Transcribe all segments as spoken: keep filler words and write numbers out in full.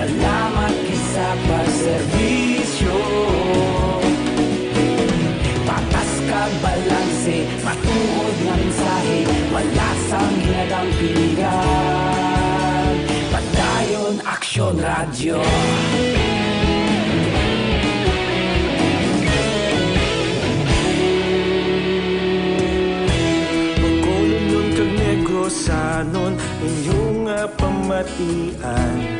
Salamat gid sa pagserbisyo. Patas kag balanse, matuod nga mensahe, wala sang ginadampigan. Padayon Aksyon Radyo. Bacolodnon kag Negrosanon, inyo nga pamatian.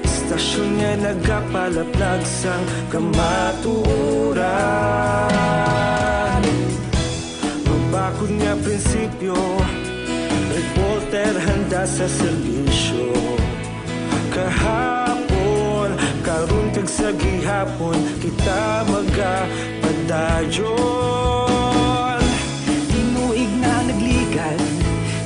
Estasyon nga nagapalaplag sang kamatuoran. Magbakod nga prinsipyo, reporter handa sa serbisyo. Kahapon, karon kag sa gihapon, kita magapadayon. Tinuig na nagligad,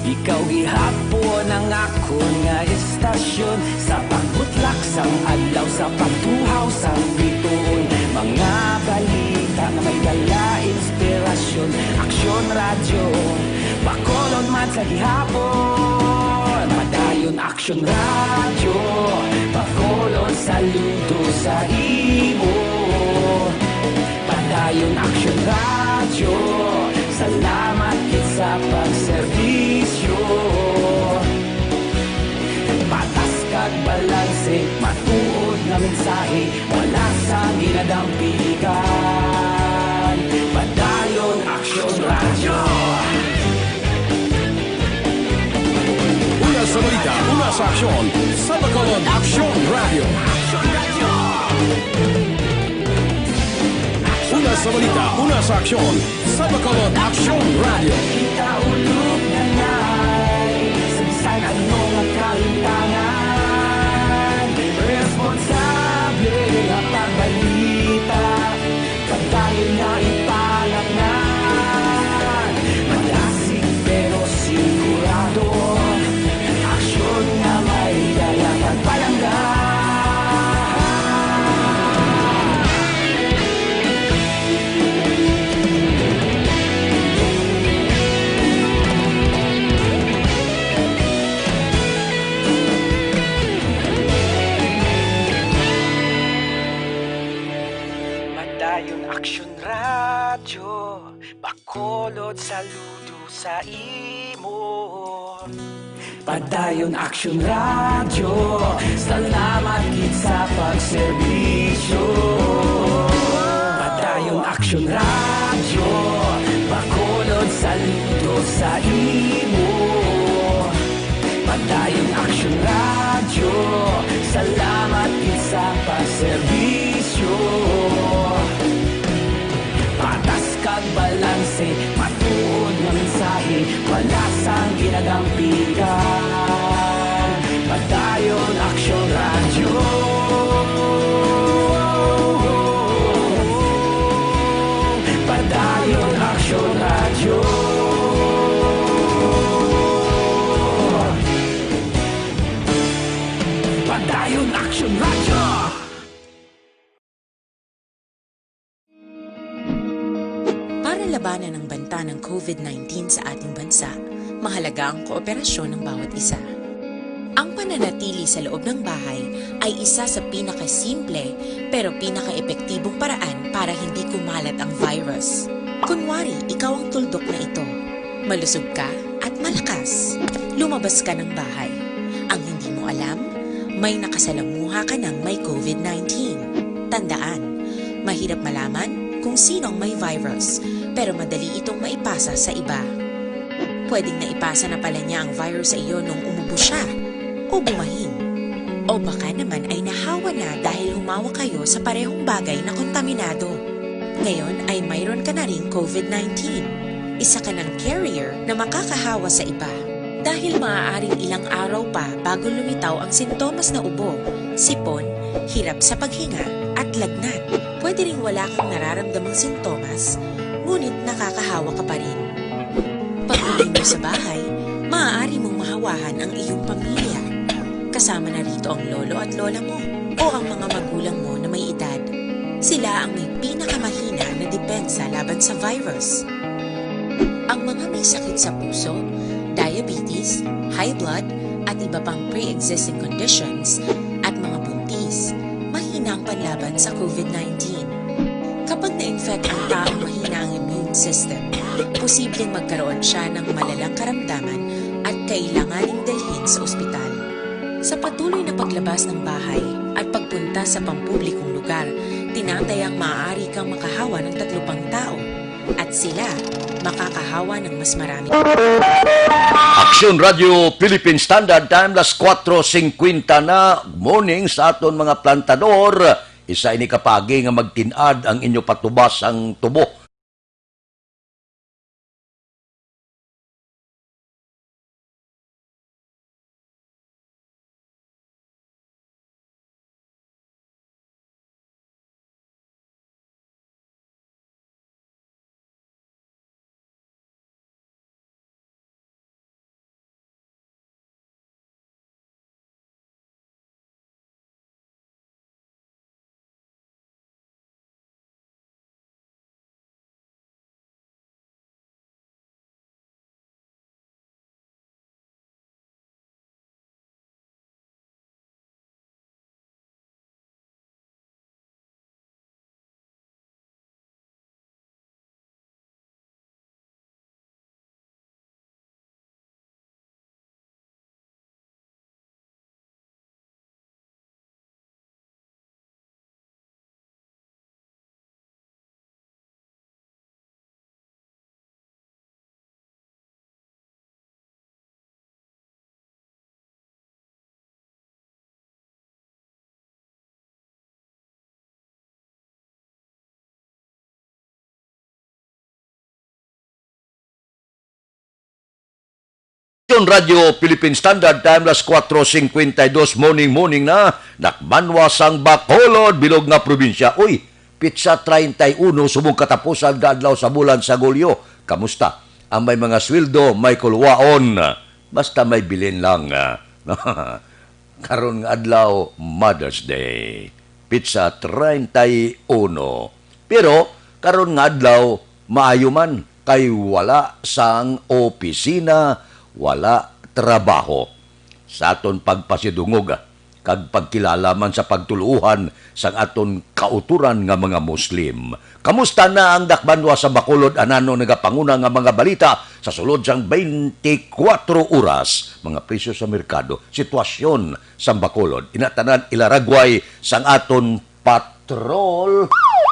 ikaw gihapon ang akon nga estasyon. Sa pagbutlak sang adlaw, sa pagtuhaw sang bituon, mga balita nga may dala inspirasyon. Aksyon Radyo, Bacolod man sa gihapon. Padayon Aksyon Radyo, Bacolod, saludo sa imo. Padayon Aksyon Radyo, salamat gid sa pagserbisyo. Patas kag balanse, matuod nga mensahe, wala sang ginadampigan. Padayon Aksyon Radyo. Una sa balita, una sa aksyon, sa Bacolod Aksyon Radyo. Una sa balita, una sa aksyon, sa Bacolod Aksyon Radyo. Kita ulog na ngay, sa bisan ano nga kalimtangan, responsable nga pagbalita, pagdayon nga ipalatnan, malasig pero sigurado, aksyon nga may dala pagpalangga. Padayon Aksyon Radyo, Bacolod, saludo sa imo. Padayon Aksyon Radyo, salamat gid sa pagserbisyo. Padayon Aksyon Radyo, Bacolod, saludo sa imo. Padayon Aksyon Radyo, salamat gid sa pagserbisyo. Patas kag balanse, matuod nga mensahe, wala sang ginadampigan. Padayon Aksyon Radyo. Padayon Aksyon Radyo. Padayon Aksyon Radyo. Para labanan ang banta ng COVID nineteen sa ating bansa, mahalaga ang kooperasyon ng bawat isa. Ang pananatili sa loob ng bahay ay isa sa pinakasimple pero pinakaepektibong paraan para hindi kumalat ang virus. Kunwari, ikaw ang tuldok na ito. Malusog ka at malakas. Lumabas ka ng bahay. Ang hindi mo alam, may nakasalamuha ka ng may COVID nineteen. Tandaan, mahirap malaman kung sino ang may virus, pero madali itong maipasa sa iba. Pwedeng naipasa na pala niya ang virus sa iyo nung umubo siya o bumahin. O baka naman ay nahawa na dahil humawak kayo sa parehong bagay na kontaminado. Ngayon ay mayroon ka na ring COVID nineteen. Isa ka ng carrier na makakahawa sa iba. Dahil maaaring ilang araw pa bago lumitaw ang sintomas na ubo, sipon, hirap sa paghinga, at lagnat. Pwede ring wala kang nararamdamang sintomas, ngunit nakakahawa ka pa rin. Pag-uwi mo sa bahay, maaari mong mahawahan ang iyong pamilya. Kasama na rito ang lolo at lola mo o ang mga magulang mo na may edad. Sila ang may pinakamahina na depensa laban sa virus. Ang mga may sakit sa puso, diabetes, high blood, at iba pang pre-existing conditions, at mga buntis, mahina ang panlaban sa COVID nineteen. Kapag na-infect ang taong mahina ang immune system, posibleng magkaroon siya ng malalang karamdaman at kailanganing dalhin sa ospital. Sa patuloy na paglabas ng bahay at pagpunta sa pampublikong lugar, tinatayang maaari kang makahawa ng tatlo pang tao at sila makakahawa ng mas marami. Aksyon Radio Philippine Standard Time, las kuwatro singkwenta na. Morning sa aton mga plantador. Isa ini ka paagi nga magtin-ad ang inyo patubas ang tubo. Radyo Philippine Standard Time, las kuwatro singkwenta y dos, morning, morning na. Dakbanwa sang Bacolod, bilog nga probinsya. Uy, pitsa treinta y uno, subong katapusan nga adlaw sa bulan sa Hulyo. Kamusta? Ang may mga sweldo, may kulwaon. Basta may bilin lang. Karon nga adlaw, Mother's Day. Pitsa treinta y uno. Pero karon nga adlaw, maayo man kay wala sang opisina, wala trabaho. Sa aton pagpasidungog kag pagkilala man sa pagtuluohan sang aton kautoran nga mga Muslim. Kamusta na ang dakbanwa sa Bacolod, anano nagapanguna nga mga balita sa sulod sang twenty-four oras? Mga presyo sa merkado, sitwasyon sang Bacolod, ina tanan ilaragway sang aton patrol.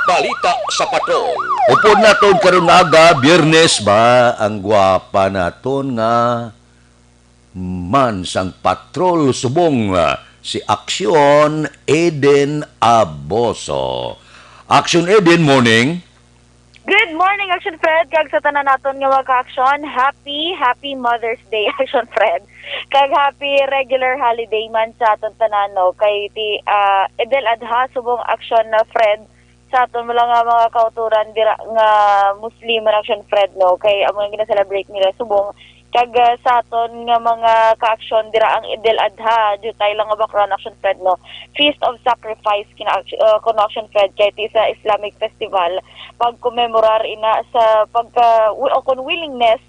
Balita sa patrol. Upod naton karon nga aga, Biyernes ba, ang gwapa naton nga man sang patrol subong, ah, si Aksyon Eden Aboso. Aksyon Eden, morning. Good morning, Action Fred, kag sa tanan naton nga mga ka-aksyon. Happy, happy Mother's Day, Action Fred. Kag happy regular holiday man sa aton tanan, no? Kay ti, ah, Eid al-Adha, subong Action na Fred, sa aton mga, mga kautoran dira nga Muslim man, Action Fred, no? Kay amo ang gina-celebrate nila subong. Kag, ah, sa aton nga mga ka-aksyon dira ang Eid al-Adha, diutay lang nga background, Action Fred, no? Feast of Sacrifice kina, ah, kuno, Action Fred, kay ti sa Islamic festival, pagkomemorar ina sa pagka, wi-, o kon willingness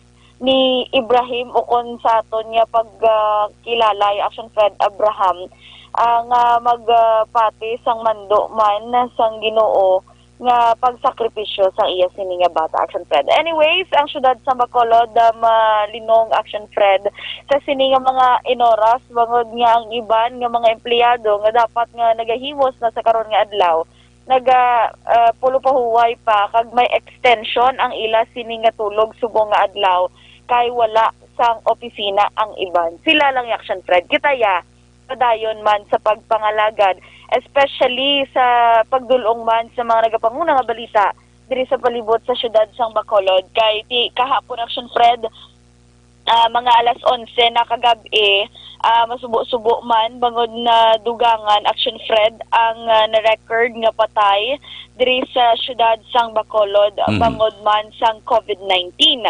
ni Ibrahim, o kon sa aton nga pag, ah, kilala, Action Fred, Abraham, ah, nga mag, ah, pati sang mando man sang Ginoo nga pagsakripisyo sang iya sini nga bata, Action Fred. Anyways, ang siyudad sa Bacolod, ah, malinong, Action Fred, sa sini nga mga inoras, bangod nga ang iban nga mga empleyado nga dapat nga nagahimos na sa karon nga adlaw, naga, ah, pulo pa huway pa, kag may extension ang ila sini nga tulog subong nga adlaw, kay wala sang opisina ang iban. Sila lang, Action Fred. Kita ya, padayon man sa pagpangalagad, especially sa pagdul-ong man sa mga nagapanguna nga balita diri sa palibot sa siyudad sang Bacolod. Kay ti kahapon, Action Fred, ah, mga alas onse na kagab-i, ah, masubo-subo man bangod na dugangan, Action Fred, ang, ah, na-record nga patay diri sa siyudad sang Bacolod, mhm, bangod man sang COVID nineteen.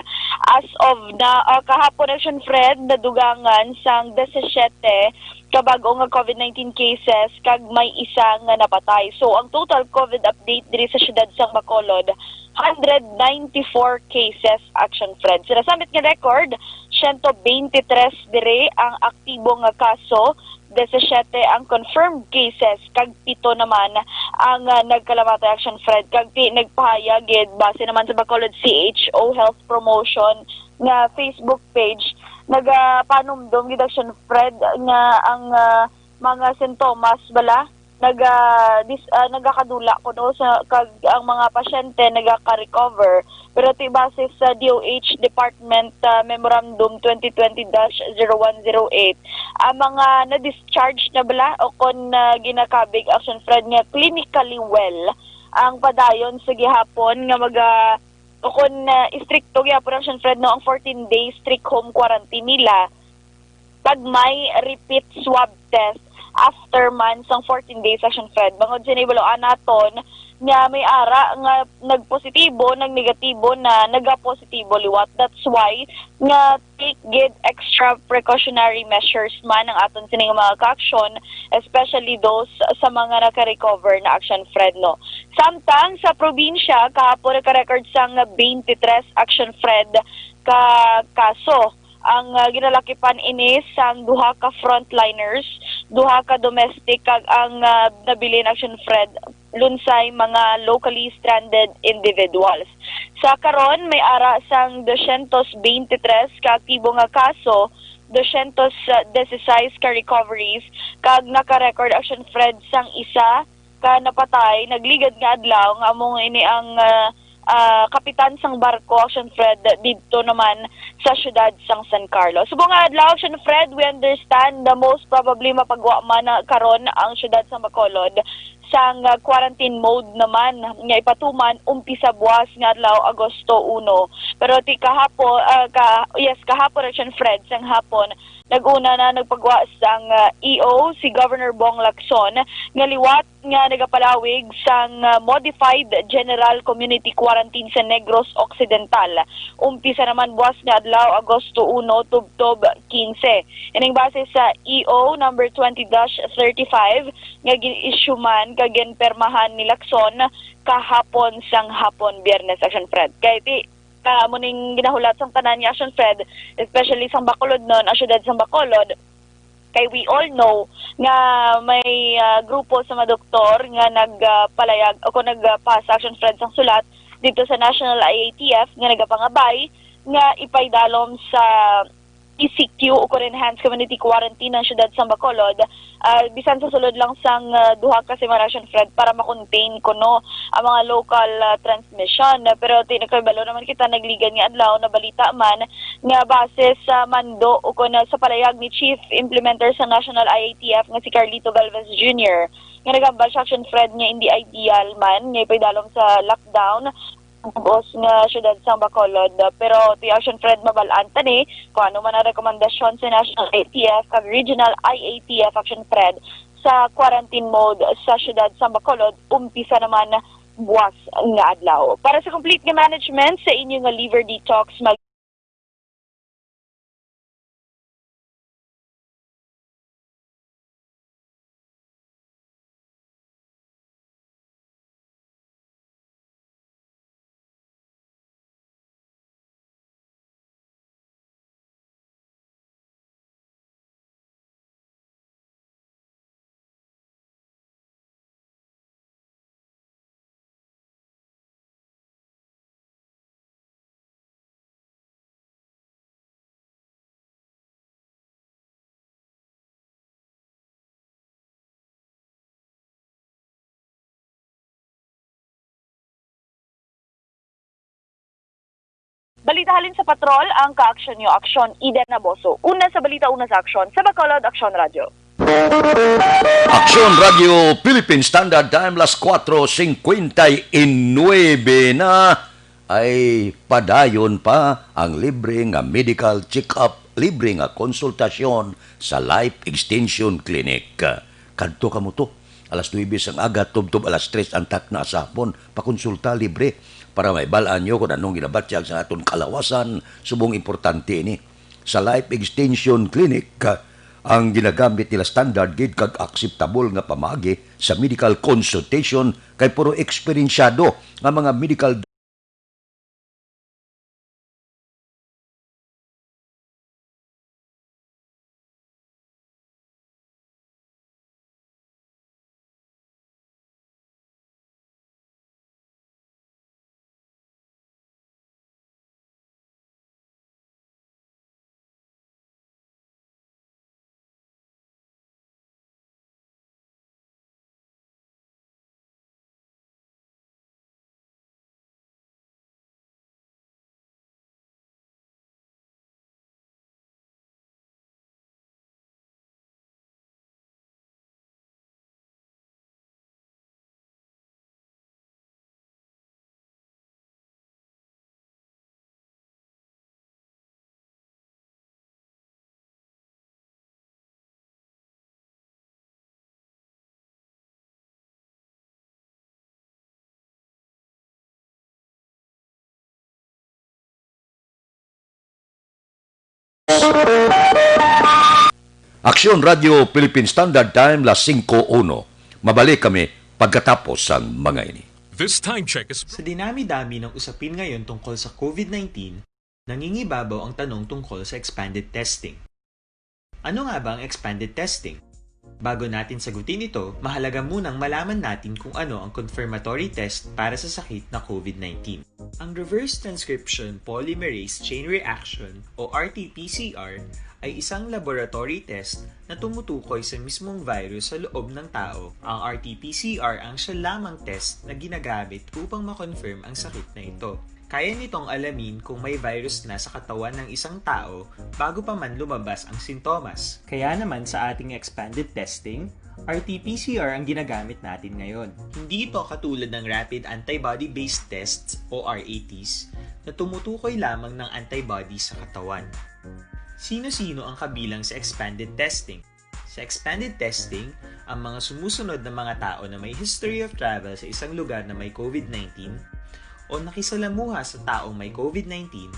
As of na, ah, kahapon, Action Fred, nadugangan sang disisiete ka bag-o nga COVID nineteen cases kag may isa nga napatay. So, ang total COVID update diri sa siyudad sang Bacolod, hundred ninety-four cases, Action Fred. Sa nasamit nga record, siyento bente tres diri ang aktibo nga kaso, disisiyete ang confirmed cases, kag pito naman ang, ah, nagkalamatay, Action Fred. Kag ti nagpahayag gid, base naman sa Bacolod C H O Health Promotion nga Facebook page, nagapanumdom gid, Action Fred, nga ang, ah, mga sintomas bala naga dis, ah, nagakadula kuno sa, kag ang mga pasyente nagaka-recover. Pero ti base sa D O H Department, ah, Memorandum twenty twenty dash zero one zero eight, ang mga na-discharge na bala o kon, ah, ginakabig, Action Fred, nga clinically well ang padayon sa gihapon nga maga o kon, ah, istrikto gyapon, Action Fred, no, ang fourteen days strict home quarantine nila pag may repeat swab test after man sang fourteen days, Action Fred. Bangod sini, baluan naton nga may ara nga nagpositibo, nagnegatibo na, nagapositibo liwat. That's why nga take gid extra precautionary measures man ang aton sining mga kaaksyon, especially those sa mga naka-recover na, Action Fred, no. Samtang sa probinsya, kahapon naka-record sang twenty-three, Action Fred, ka kaso ang, ah, ginalakipan ini sang duha ka frontliners, duha ka domestic, kag ang, ah, nabilin, Action Fred, lunsay mga locally stranded individuals. Sa karon, may ara sang dosyentos bente tres ka aktibo nga kaso, dosyentos disisais ka recoveries, kag naka-record, Action Fred, sang isa ka napatay nagligad nga adlaw, nga amo ini ang, ah, ah, kapitan sang barko, Action Fred, didto naman sa siyudad sang San Carlos. Subong nga adlaw, Action Fred, we understand na most probably mapagwa man na karon ang siyudad sang Bacolod sang, ah, quarantine mode naman nga ipatuman umpisa buwas nga adlaw, Agosto uno. Pero ti kahapon, ah, ka, yes, kahapon, Action Fred, sang hapon, nag-una na nagpagwa sang, ah, E O si Governor Bong Lacson nga liwat nga nagapalawig sang, ah, Modified General Community Quarantine sa Negros Occidental. Umpisa naman buwas nga adlaw, Agosto uno, tubtob quince. Ining base sa E O number twenty dash thirty-five nga gin-issue man kag ginpermahan ni Lacson kahapon sang hapon, Biyernes, Action Fred. Kay ti, ah, amo ning ginahulat sang tanan ni Action Fred, especially sang Bacolodnon, ang siyudad sang Bacolod. Kay we all know nga may, ah, grupo sa mga doktor nga nagpalayag o kung nagpasa, Action Fred, sang sulat dito sa National I A T F nga nagapangabay nga ipaidalom sa E C Q o kon Enhanced Community Quarantine ang siyudad sang Bacolod, ah, bisan sa sulod lang sang, ah, duha ka semana, Action Fred, para ma-contain kuno ang mga local, ah, transmission. Pero ti nakabalo naman kita, nagligad nga adlaw, nabalita man nga base sa mando o kon sa palayag ni Chief Implementer sa National I A T F nga si Carlito Galvez Junior, nga nagambal siya, Action Fred, nga hindi ideal man nga ipaidalom sa lockdown bug-os nga siyudad sang Bacolod. Pero ti, Action Fred, mabal-an ta ni kung ano man ang rekomendasyon sa National I A T F kag Regional I A T F, Action Fred, sa quarantine mode sa siyudad sang Bacolod, umpisa naman buwas nga adlaw. Para sa complete nga management sa inyo nga liver detox, mag- Balita halin sa patrol, ang kaaksyon nyo, Aksyon Eden Naboso. Una sa balita, una sa aksyon, sa Bacolod Aksyon Radyo. Aksyon Radyo Philippine Standard Time, las cuatro cincuenta y nueve na. Ay padayon pa ang libre nga medical check-up, libre nga konsultasyon sa Life Extension Clinic. Kadto kamo to, alas nuebe sang aga tubtob alas tres ang takna sa hapon. Pakonsulta libre para mabal-an nyo kung anong ginabatyag sa aton kalawasan. Subong importante ini. Sa Life Extension Clinic, Ang ginagamit nila standard gid kag akseptable nga pamaagi sa medical consultation, kay puro eksperensyado nga mga medical Aksyon Radio Philippine Standard Time, las singko uno. Mabalik kami pagkatapos sang mga ini. This time check is Sa dinami-dami ng usapin ngayon tungkol sa COVID nineteen, nangingibabaw ang tanong tungkol sa expanded testing. Ano nga ba ang expanded testing? Bago natin sagutin ito, mahalaga munang malaman natin kung ano ang confirmatory test para sa sakit na COVID nineteen. Ang reverse transcription polymerase chain reaction o R T P C R ay isang laboratory test na tumutukoy sa mismong virus sa loob ng tao. Ang R T P C R ang siya lamang test na ginagamit upang ma-confirm ang sakit na ito. Kaya nitong alamin kung may virus na sa katawan ng isang tao bago pa man lumabas ang sintomas. Kaya naman sa ating expanded testing, R T P C R ang ginagamit natin ngayon. Hindi ito katulad ng rapid antibody-based tests o R A Ts na tumutukoy lamang ng antibody sa katawan. Sino-sino ang kabilang sa expanded testing? Sa expanded testing, ang mga sumusunod na mga tao na may history of travel sa isang lugar na may COVID nineteen o nakisalamuha sa taong may COVID nineteen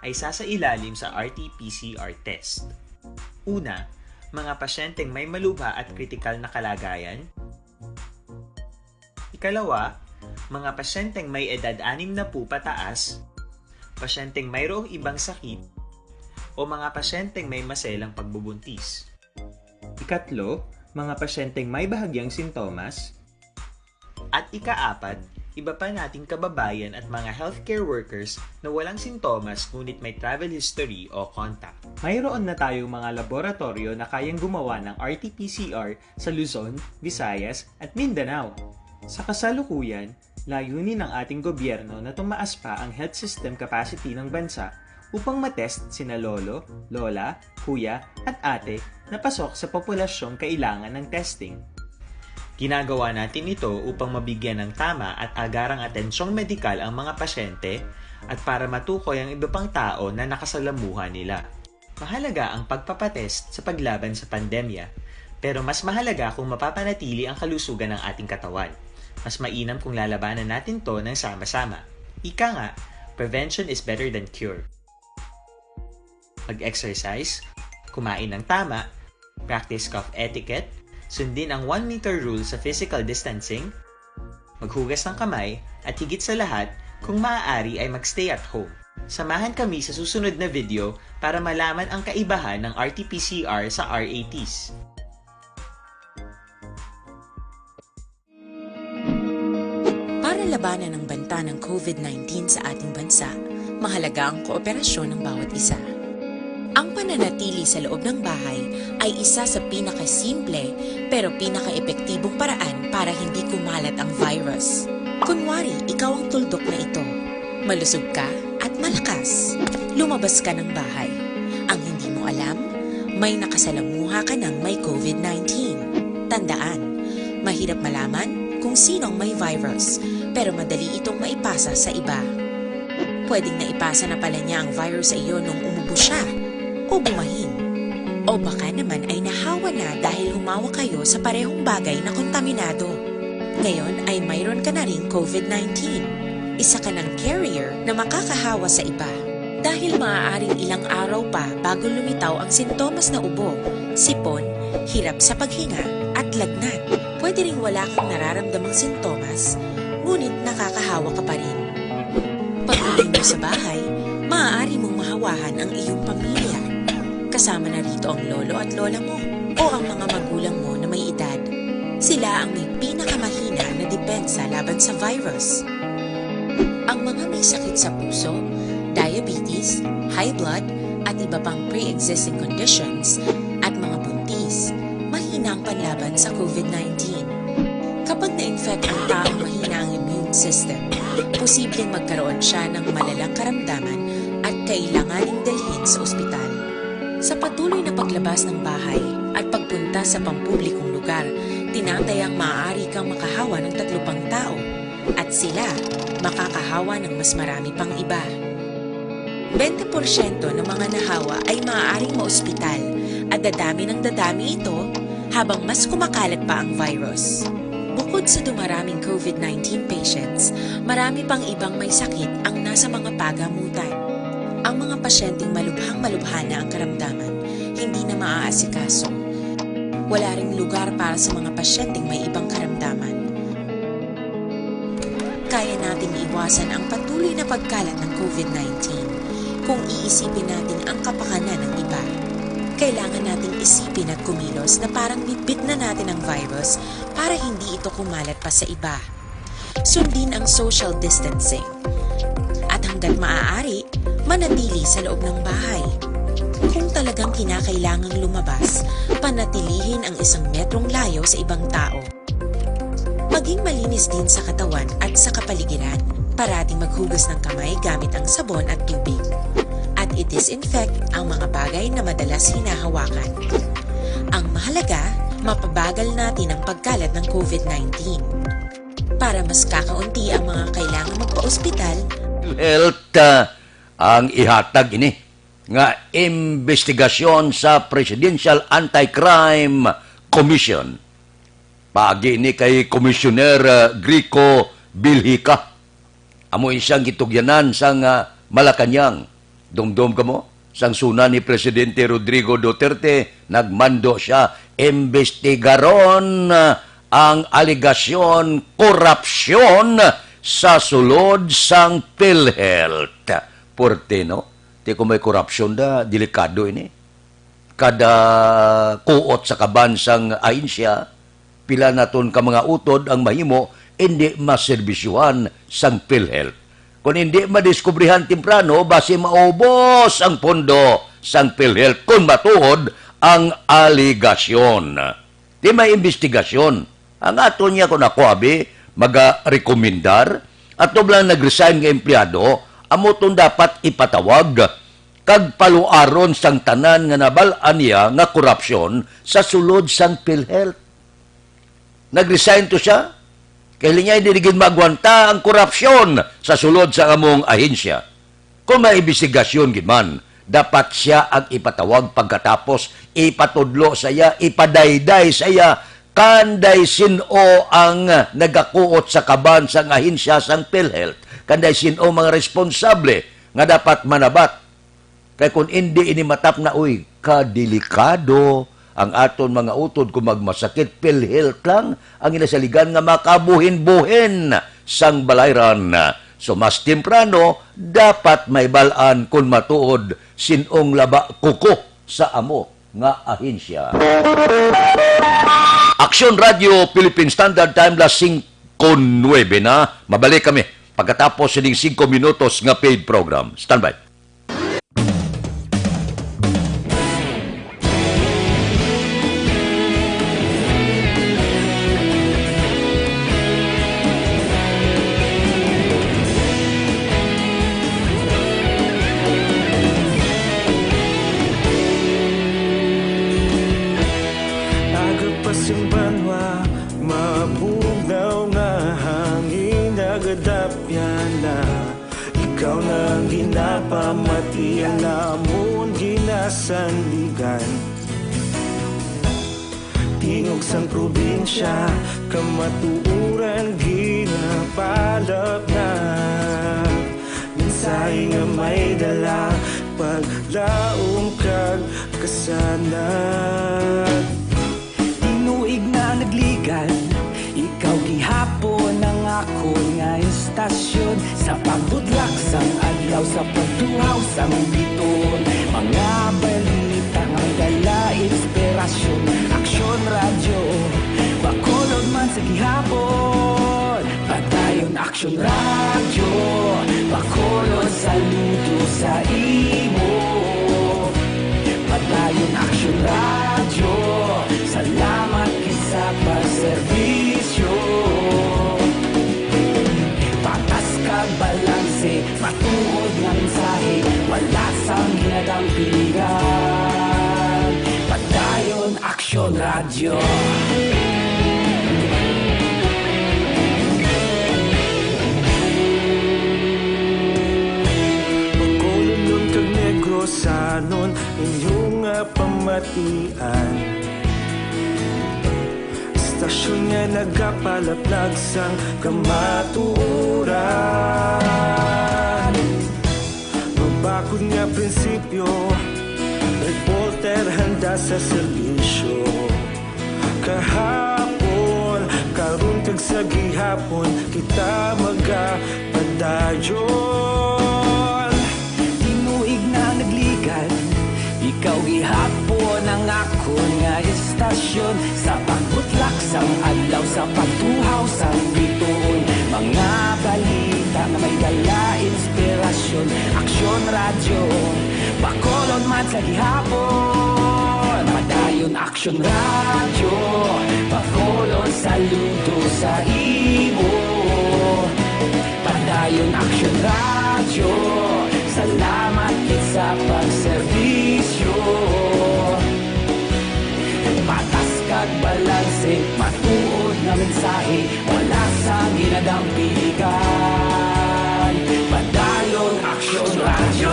ay sasailalim sa R T P C R test. Una, mga pasyenteng may malubha at kritikal na kalagayan. Ikalawa, mga pasyenteng may edad anim na po pataas, pasyenteng mayroong ibang sakit, o mga pasyenteng may maselang pagbubuntis. Ikatlo, mga pasyenteng may bahagyang sintomas. At ikaapat, iba pa nating kababayan at mga healthcare workers na walang sintomas ngunit may travel history o contact. Mayroon na tayong mga laboratoryo na kayang gumawa ng R T P C R sa Luzon, Visayas, at Mindanao. Sa kasalukuyan, layunin ng ating gobyerno na tumaas pa ang health system capacity ng bansa upang matest sina lolo, lola, kuya, at ate na pasok sa populasyong kailangan ng testing. Ginagawa natin ito upang mabigyan ng tama at agarang atensyong medikal ang mga pasyente at para matukoy ang iba pang tao na nakasalamuha nila. Mahalaga ang pagpapatest sa paglaban sa pandemya, pero mas mahalaga kung mapapanatili ang kalusugan ng ating katawan. Mas mainam kung lalabanan natin 'to ng sama-sama. Ika nga, "Prevention is better than cure." Mag-exercise, kumain ng tama, practice cough etiquette, sundin ang one meter rule sa physical distancing, maghugas ng kamay, at higit sa lahat, kung maaari ay mag-stay at home. Samahan kami sa susunod na video para malaman ang kaibahan ng R T P C R sa R A Ts. Para labanan ang banta ng COVID nineteen sa ating bansa, mahalaga ang kooperasyon ng bawat isa. Ang pananatili sa loob ng bahay ay isa sa pinakasimple pero pinakaepektibong paraan para hindi kumalat ang virus. Kunwari, ikaw ang tuldok na ito. Malusog ka at malakas. Lumabas ka ng bahay. Ang hindi mo alam, may nakasalamuha ka ng may COVID nineteen. Tandaan, mahirap malaman kung sino ang may virus, pero madali itong maipasa sa iba. Pwedeng naipasa na pala niya ang virus sa iyo nung umubo siya o bumahin. O baka naman ay nahawa na dahil humawak kayo sa parehong bagay na kontaminado. Ngayon ay mayroon ka na ring COVID nineteen. Isa ka ng carrier na makakahawa sa iba. Dahil maaaring ilang araw pa bago lumitaw ang sintomas na ubo, sipon, hirap sa paghinga, at lagnat. Pwede ring wala kang nararamdamang sintomas, ngunit nakakahawa ka pa rin. Pag-uwi mo sa bahay, maaari mong mahawahan ang iyong pamilya. Kasama na rito ang lolo at lola mo o ang mga magulang mo na may edad. Sila ang may pinakamahina na depensa laban sa virus. Ang mga may sakit sa puso, diabetes, high blood, at iba pang pre-existing conditions, at mga buntis, mahina ang panlaban sa COVID nineteen. Kapag na-infect ang taong mahina ang immune system, posibleng magkaroon siya ng malalang karamdaman at kailanganing dalhin sa ospital. Sa patuloy na paglabas ng bahay at pagpunta sa pampublikong lugar, tinatayang maaari kang makahawa ng tatlo pang tao at sila makakahawa ng mas marami pang iba. Twenty porsyento ng mga nahawa ay maaaring maospital at dadami ng dadami ito habang mas kumakalat pa ang virus. Bukod sa dumaraming COVID nineteen patients, marami pang ibang may sakit ang nasa mga pagamutan. Ang mga pasyenteng malubhang-malubha na ang karamdaman, hindi na maaasikaso. Wala ring lugar para sa mga pasyenteng may ibang karamdaman. Kaya nating iwasan ang patuloy na pagkalat ng COVID nineteen kung iisipin natin ang kapakanan ng iba. Kailangan nating isipin at kumilos na parang bitbit na natin ang virus para hindi ito kumalat pa sa iba. Sundin ang social distancing. At hanggat maaari, manatili sa loob ng bahay. Kung talagang kinakailangang lumabas, panatilihin ang isang metrong layo sa ibang tao. Maging malinis din sa katawan at sa kapaligiran. Parating maghugas ng kamay gamit ang sabon at tubig. At i-disinfect ang mga bagay na madalas hinahawakan. Ang mahalaga, mapabagal natin ang pagkalat ng COVID nineteen. Para mas kakaunti ang mga kailangang magpa-ospital, Health, ah, ang ihatag ini nga imbestigasyon sa Presidential Anti-Crime Commission. Paagi ni kay Commissioner, ah, Grico Bilhica. Amo siyang gitugyanan sang, ah, Malacañang. Dumdom kamo? Sang suna ni Presidente Rodrigo Duterte, nagmando sia imbestigaron, ah, ang alegasyon korupsyon sa sulod sang PhilHealth. Puerte, no? Ti kung may korupsyon da, delikado ini. Kada kuot sa kaban sang ahensya, pila naton ka mga utod ang mahimo indi maserbisyuhan sang PhilHealth. Kon indi madiskubrihan temprano, basi maubos ang pondo sang PhilHealth kon matuod ang alegasyon. Ti may imbestigasyon. Ang aton niya, kon ako abi, magarekomendar, ato lang nag-resign nga empleyado, amo tong dapat ipatawag kag paluaron sang tanan nga nabal-an niya nga korupsyon sa sulod sang PhilHealth. Nag-resign to siya kay niya hindi gid maagwanta ang korupsyon sa sulod sa among ahensya. Kung may imbestigasyon gid man, dapat siya ang ipatawag pagkatapos ipatudlo sa iya, ipadayday sa iya, kanday sin-o ang nagakuot sa kaban sang ahensya sang PhilHealth, kanday sin-o mga responsable nga dapat manabat. Kay kung indi ini matapna, uy, kadelikado ang aton mga utod kung magmasakit, PhilHealth lang ang ginasaligan nga makabuhin-buhin sang balayran. So, mas temprano, dapat maibal-an kon matuod sin-ong laba kuko sa amo nga ahensya. Aksyon Radio Philippine Standard Time, las singko nuebe na. Mabalik kami pagkatapos sining singko minutos nga paid program. Standby. Aga pa sing banwa, mabugnaw nga hangin nagadapyan na. Ikaw na ang ginapamati, ang namon ginasandigan. Tingog sang probinsya, kamatuoran ginapalapnag. Ning Sahi nga may dala, paglaom kag kasanag. Tinuig na nagligad, ikaw gihapon ang akon nga istasyon. Sa pagbutlak sang adlaw, sa pagtuhaw sang bituon, mga balita nga may dala inspirasyon. Aksyon Radyo, Bacolod man sa gihapon. Padayon Aksyon Radyo, Bacolod, saludo sa imo. Padayon Aksyon Radyo, salamat gid sa pagserbisyo. Patas kag balanse, matuod nga mensahe, wala sang ginadampigan. Padayon Aksyon Radyo. Bacolodnon kag Negrosanon, inyo nga pamatian. Istasyon nga nagapalaplag sang kamatuoran. Mabakod nga prinsipyo, reporter handa sa serbisyo. Kahapon, karon kag sa gihapon, kita magapadayon. Tinuig na nagligad, ikaw gihapon ang akon nga istasyon. Sa pagbutlak sang adlaw, sa pagtuhaw sang bituon, mga balita nga may dala inspirasyon. Aksyon Radyo, Bacolod man sa gihapon. Padayon Aksyon Radyo, Bacolod, saludo sa imo. Padayon Aksyon Radyo, salamat gid sa pagserbisyo. Patas kag balanse, matuod nga mensahe, wala sang ginadampigan. Padayon Aksyon Radyo.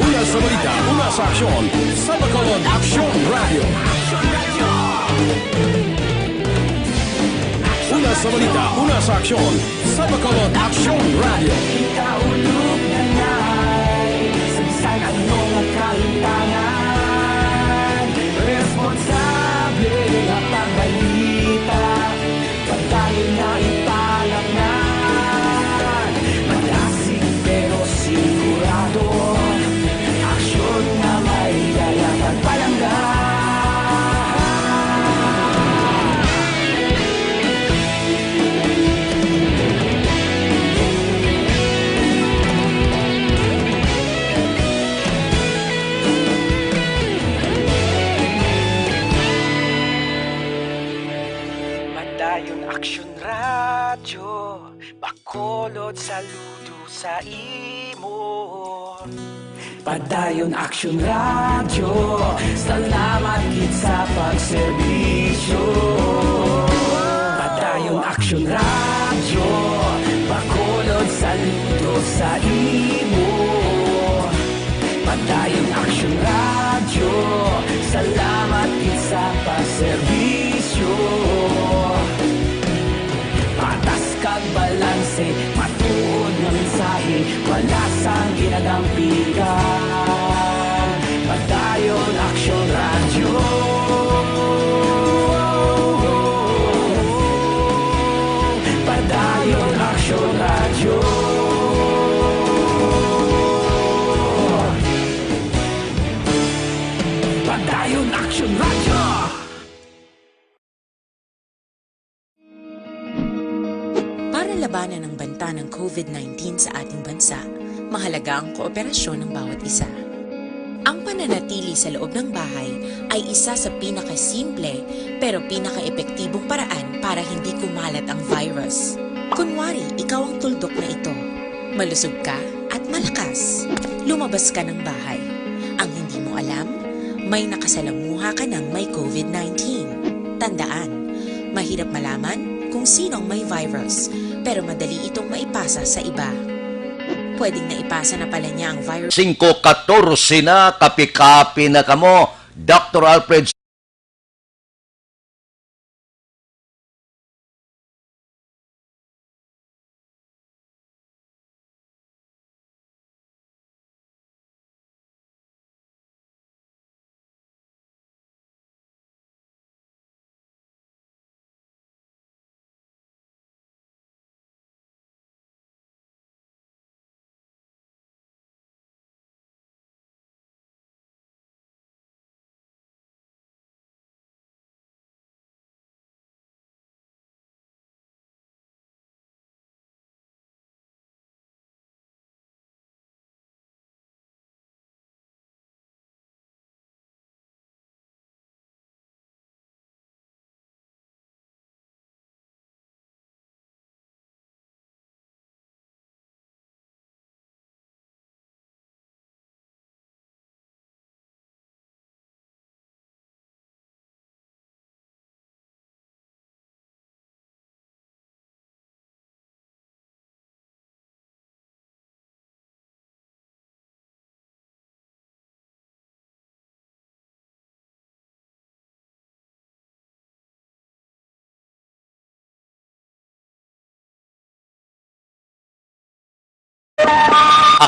Una sa balita, una sa aksyon, sa Bacolod Aksyon Radyo. Una sa balita, una sa aksyon, sa Bacolod Aksyon Radyo. Ikaulog na na'y sa bisan ano nga kahitangan. Responsable nga pagbalita, padayon na ipalangnan. Malasig pero sigurado, aksyon nga may dala pagpalangga. Padayon Aksyon Radyo, Bacolod, saludo sa imo. Padayon Aksyon Radyo, salamat gid sa pagserbisyo. Padayon Aksyon Radyo, Bacolod, saludo sa imo. Padayon Aksyon Radyo, salamat gid sa pagserbisyo. Patas kag balanse, matuod nga mensahe, wala sang ginadampigan. Padayon Aksyon Radyo. Padayon Aksyon Radyo. Padayon Aksyon Radyo. Para labanan ang banta ng COVID nineteen sa ating bansa, mahalaga ang kooperasyon ng bawat isa. Ang pananatili sa loob ng bahay ay isa sa pinakasimple pero pinakaepektibong paraan para hindi kumalat ang virus. Kunwari, ikaw ang tuldok na ito. Malusog ka at malakas. Lumabas ka ng bahay. Ang hindi mo alam, may nakasalamuha ka ng may COVID nineteen. Tandaan, mahirap malaman kung sino ang may virus, pero madali itong maipasa sa iba. Pwedeng naipasa na pala niya ang virus. Singko katorse na, kapi-kapi na kamo. Doctor Alfred.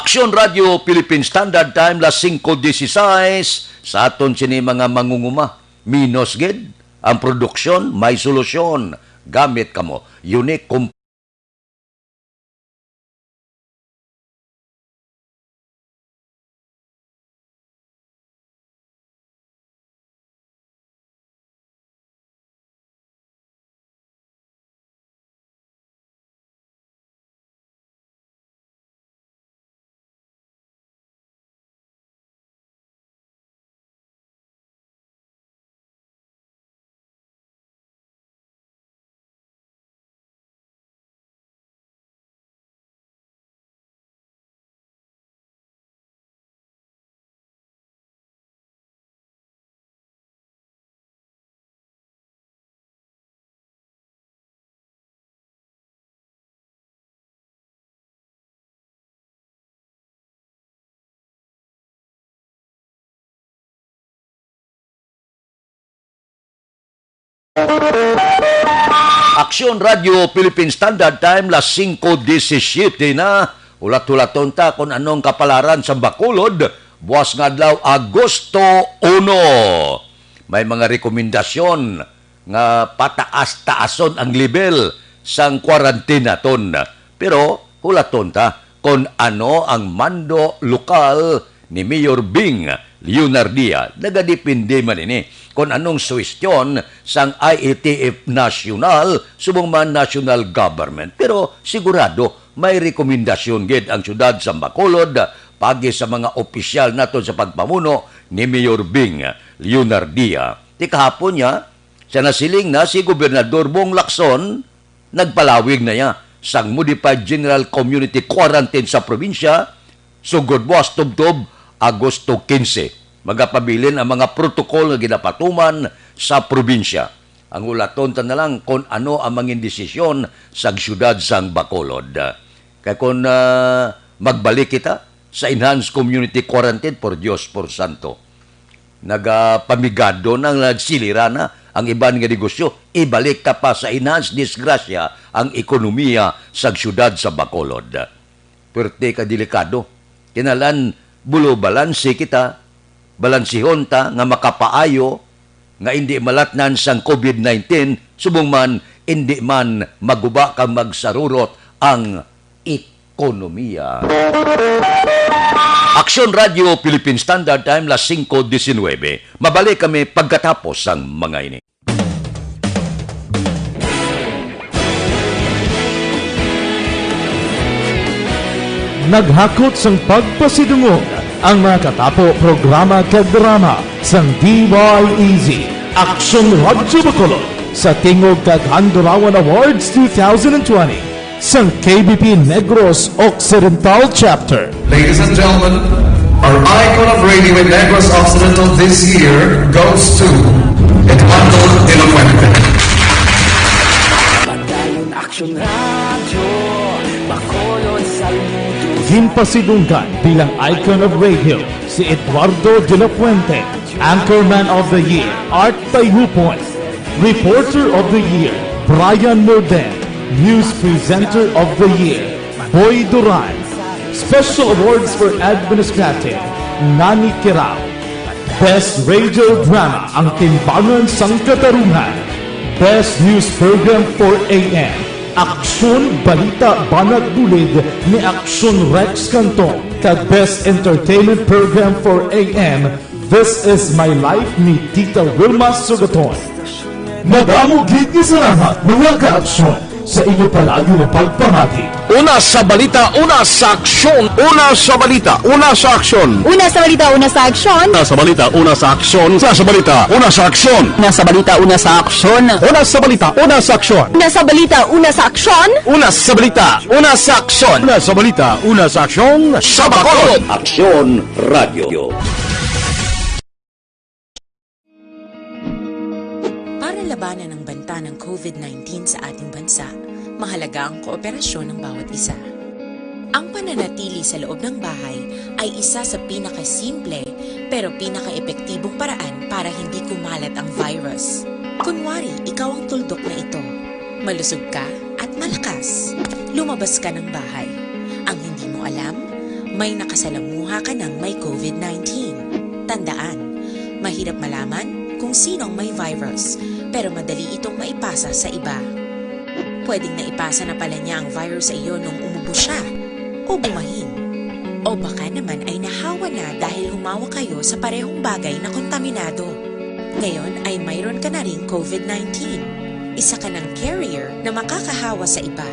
Aksyon Radio Philippine Standard Time, las singko dieciséis. Sa aton sini mga mangunguma, minos gid ang produksyon, may solusyon. Gamit kamo. Unique comp- Aksyon Radio Philippine Standard Time, las singko diecisiete na. Hulat-hulaton ta kung anong kapalaran sa Bacolod, buwas nga adlaw, Agosto uno. May mga rekomendasyon nga pataas-taason ang level sang quarantine naton. Pero hulaton ta kon ano ang mando lokal ni Mayor Bing Leonardia. Nagadepende man ini kon anong suhestyon sang I A T F National subong man national government. Pero sigurado may rekomendasyon gid ang siyudad sa Bacolod pagi sa mga opisyal naton sa pagpamuno ni Mayor Bing Leonardia. Ti kahapon niya, sa nasiling na si Gobernador Bong Lacson, nagpalawig na niya sang modified general community quarantine sa probinsya, sugod buwas tubtob Agosto quince. Magapabilin ang mga protokol nga ginapatuman sa probinsya. Ang hulaton ta na lang kon ano ang mangin desisyon sang siyudad sang Bacolod. Kay kon, ah, magbalik kita sa enhanced community quarantine, por Dios, por santo, nagapamigado na, nagsilira na ang iban nga negosyo. Ibalik ta pa sa enhanced, disgrasya ang ekonomiya sang siyudad sa Bacolod. Pwerte ka delikado. Kinahanglan bulo balanse kita, balansihon ta nga makapaayo nga indi malatnan sang covid nineteen, subong man indi man maguba kag magsarurot ang ekonomiya. Aksyon Radio Philippine Standard Time, las singko diecinuebe. Mabalik kami pagkatapos sang mga ini. Naghakot sang pagpasidungog ang mga katapo programa kag drama sang D Y E Z, Aksyon Radyo Bacolod, sa Tingog kag Handurawan Awards two thousand twenty sang K B P Negros Occidental Chapter. Ladies and gentlemen, our icon of radio in Negros Occidental this year goes to Eduardo de la Fuente. Padayon Aksyon Radyo, Bacolod, saludo. Ginpasidunggan bilang icon of radio si Eduardo de la Fuente, Anchorman of the Year, Art Tayhupon, Reporter of the Year, Brian Morden, News Presenter of the Year, Boy Duran, Special Awards for Administrative, Nani Kirao, Best Radio Drama, Ang Timbangan sang Katarungan, Best News Program four A M, Aksyon Balita Banat Bulid ni Aksyon Rex Cantong, kag Best Entertainment Program four A M, This Is My Life ni Tita Wilma Sugaton. Madamo gid nga salamat, mga kaaksyon, sa inyo palagi nga pagpamati. Una sa balita, una sa aksyon. Una sa balita, una sa aksyon. Una sa balita, una sa aksyon. Una sa balita, una sa aksyon. Una sa balita, una sa aksyon. Una sa balita, una sa aksyon. Una sa balita, una sa aksyon. Una sa balita, una sa aksyon. Una sa balita, una sa aksyon. Una sa balita, una sa aksyon. Sa Bacolod. Aksyon Radio. Para labanan ang banta ng covid nineteen sa ating bansa, mahalaga ang kooperasyon ng bawat isa. Ang pananatili sa loob ng bahay ay isa sa pinakasimple pero pinakaepektibong paraan para hindi kumalat ang virus. Kunwari, ikaw ang tuldok na ito. Malusog ka at malakas. Lumabas ka ng bahay. Ang hindi mo alam, May nakasalamuha ka ng may COVID nineteen. Tandaan, mahirap malaman kung sino ang may virus, pero madali itong maipasa sa iba. Pwedeng naipasa na pala niya ang virus sa iyo nung umubo siya, o bumahin. O baka naman ay nahawa na dahil humawak kayo sa parehong bagay na kontaminado. Ngayon ay mayroon ka na ring COVID nineteen. Isa ka ng carrier na makakahawa sa iba.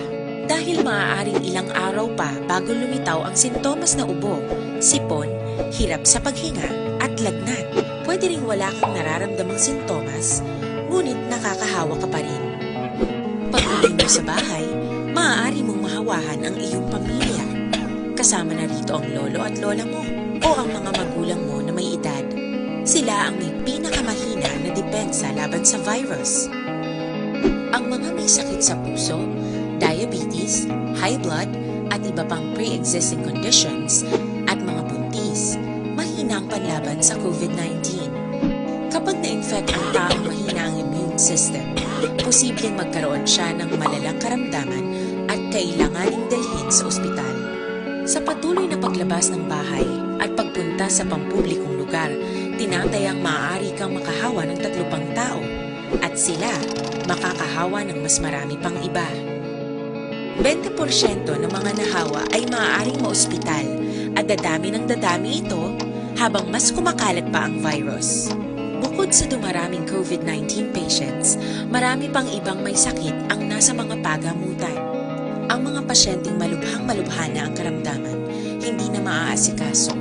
Dahil maaaring ilang araw pa bago lumitaw ang sintomas na ubo, sipon, hirap sa paghinga, at lagnat. Pwede ring wala kang nararamdamang sintomas, ngunit nakakahawa ka pa rin. Pag-uwi mo sa bahay, maaari mong mahawahan ang iyong pamilya. Kasama na rito ang lolo at lola mo o ang mga magulang mo na may edad. Sila ang may pinakamahina na depensa laban sa virus. Ang mga may sakit sa puso, diabetes, high blood, at iba pang pre-existing conditions, at mga buntis, mahina ang panlaban sa COVID nineteen. Kapag na-infect ang taong mahina ang immune system, posibleng magkaroon siya ng malalang karamdaman at kailanganing dalhin sa ospital. Sa patuloy na paglabas ng bahay at pagpunta sa pampublikong lugar, tinatayang maaari kang makahawa ng tatlo pang tao, at sila makakahawa ng mas marami pang iba. Bente porsyento ng mga nahawa ay maaaring maospital, at dadami ng dadami ito habang mas kumakalat pa ang virus. Bukod sa dumaraming COVID nineteen patients, marami pang ibang may sakit ang nasa mga pagamutan. Ang mga pasyenteng malubhang-malubha na ang karamdaman, hindi na maaasikaso.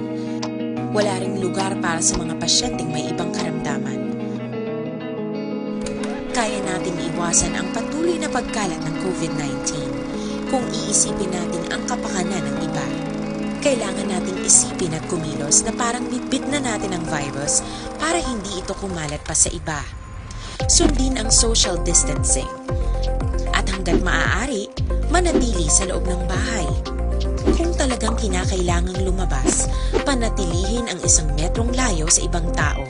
Wala ring lugar para sa mga pasyenteng may ibang karamdaman. Kaya nating iwasan ang patuloy na pagkalat ng COVID nineteen kung iisipin natin ang kapakanan ng iba. Kailangan nating isipin at kumilos na parang bitbit na natin ang virus para hindi ito kumalat pa sa iba. Sundin ang social distancing. At hanggat maaari, manatili sa loob ng bahay. Kung talagang kinakailangang lumabas, panatilihin ang isang metrong layo sa ibang tao.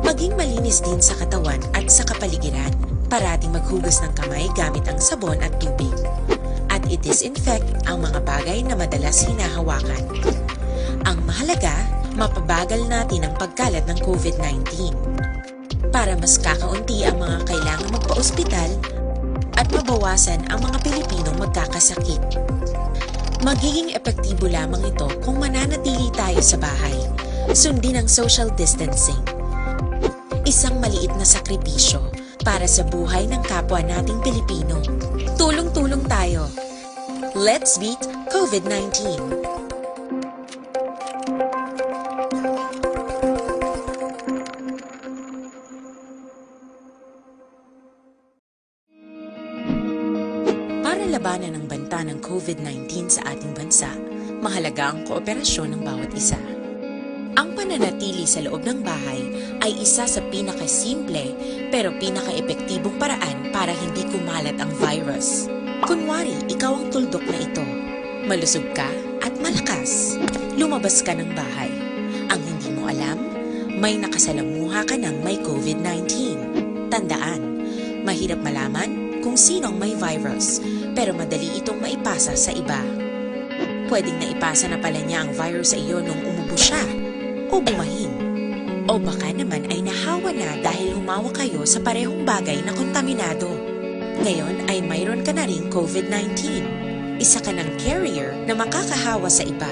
Maging malinis din sa katawan at sa kapaligiran. Parating maghugas ng kamay gamit ang sabon at tubig. At i-disinfect ang mga bagay na madalas hinahawakan. Ang mahalaga, mapabagal natin ang pagkalat ng COVID nineteen. Para mas kakaunti ang mga kailangang magpa-ospital at mabawasan ang mga Pilipinong magkakasakit. Magiging epektibo lamang ito kung mananatili tayo sa bahay. Sundin ang social distancing. Isang maliit na sakripisyo para sa buhay ng kapwa nating Pilipino. Tulong-tulong tayo. Let's beat COVID nineteen. Para labanan ang banta ng COVID nineteen sa ating bansa, mahalaga ang kooperasyon ng bawat isa. Ang pananatili sa loob ng bahay ay isa sa pinakasimple pero pinakaepektibong paraan para hindi kumalat ang virus. Kunwari, ikaw ang tuldok na ito. Malusog ka at malakas. Lumabas ka ng bahay. Ang hindi mo alam, may nakasalamuha ka ng may COVID nineteen. Tandaan, mahirap malaman kung sino ang may virus, pero madali itong maipasa sa iba. Pwedeng naipasa na pala niya ang virus sa iyo nung umubo siya o bumahin. O baka naman ay nahawa na dahil humawak kayo sa parehong bagay na kontaminado. Ngayon ay mayroon ka na ring COVID nineteen. Isa ka ng carrier na makakahawa sa iba.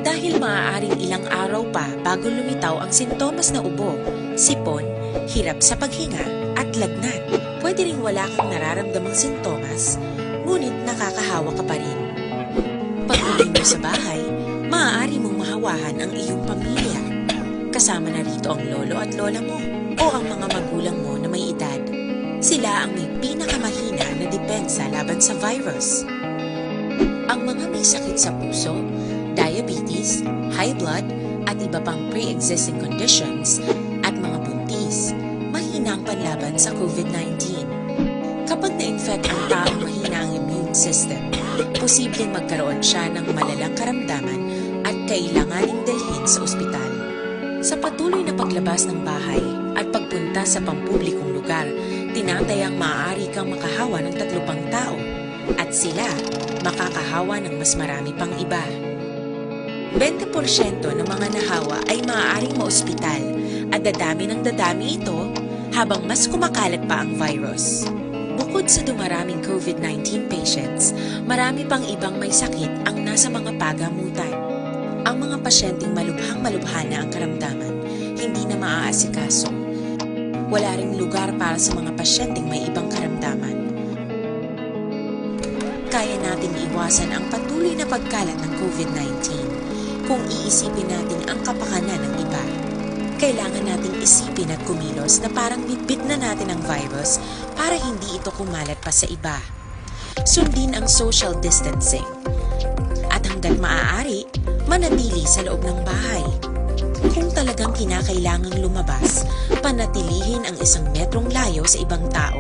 Dahil maaaring ilang araw pa bago lumitaw ang sintomas na ubo, sipon, hirap sa paghinga, at lagnat. Pwede ring wala kang nararamdamang sintomas, ngunit nakakahawa ka pa rin. Pag-uwi mo sa bahay, maaari mong mahawahan ang iyong pamilya. Kasama na rito ang lolo at lola mo o ang mga magulang mo na may edad. Sila ang may pinakamahina na depensa laban sa virus. Ang mga may sakit sa puso, diabetes, high blood, at iba pang pre-existing conditions, at mga buntis, mahina ang panlaban sa COVID nineteen. Kapag na-infect ang taong mahina ang immune system, posibleng magkaroon siya ng malalang karamdaman at kailanganing dalhin sa ospital. Sa patuloy na paglabas ng bahay at pagpunta sa pampublikong lugar, tinatayang maaari kang makahawa ng tatlo pang tao, at sila makakahawa ng mas marami pang iba. Bente porsyento ng mga nahawa ay maaaring maospital at dadami ng dadami ito habang mas kumakalat pa ang virus. Bukod sa dumaraming COVID nineteen patients, marami pang ibang may sakit ang nasa mga pagamutan. Ang mga pasyenteng malubhang-malubha na ang karamdaman, hindi na maaasikaso. Wala ring lugar para sa mga pasyenteng may ibang karamdaman. Kaya nating iwasan ang patuloy na pagkalat ng COVID nineteen kung iisipin natin ang kapakanan ng iba. Kailangan nating isipin at kumilos na parang bitbit na natin ang virus para hindi ito kumalat pa sa iba. Sundin ang social distancing. At hanggat maaari, manatili sa loob ng bahay. Kung talagang kinakailangang lumabas, panatilihin ang isang metrong layo sa ibang tao.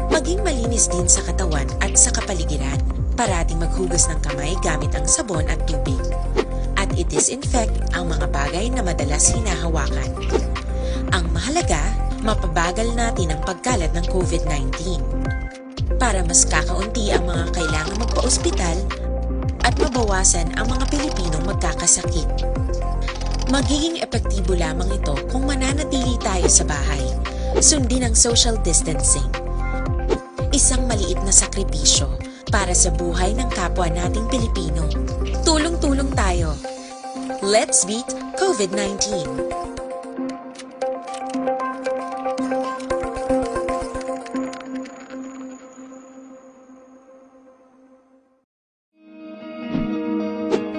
Maging malinis din sa katawan at sa kapaligiran. Parating maghugas ng kamay gamit ang sabon at tubig. At i-disinfect ang mga bagay na madalas hinahawakan. Ang mahalaga, mapabagal natin ang pagkalat ng COVID nineteen. Para mas kakaunti ang mga kailangang magpa-ospital at mabawasan ang mga Pilipinong magkakasakit. Magiging epektibo lamang ito kung mananatili tayo sa bahay. Sundin ang social distancing. Isang maliit na sakripisyo para sa buhay ng kapwa nating Pilipino. Tulong-tulong tayo. Let's beat COVID nineteen.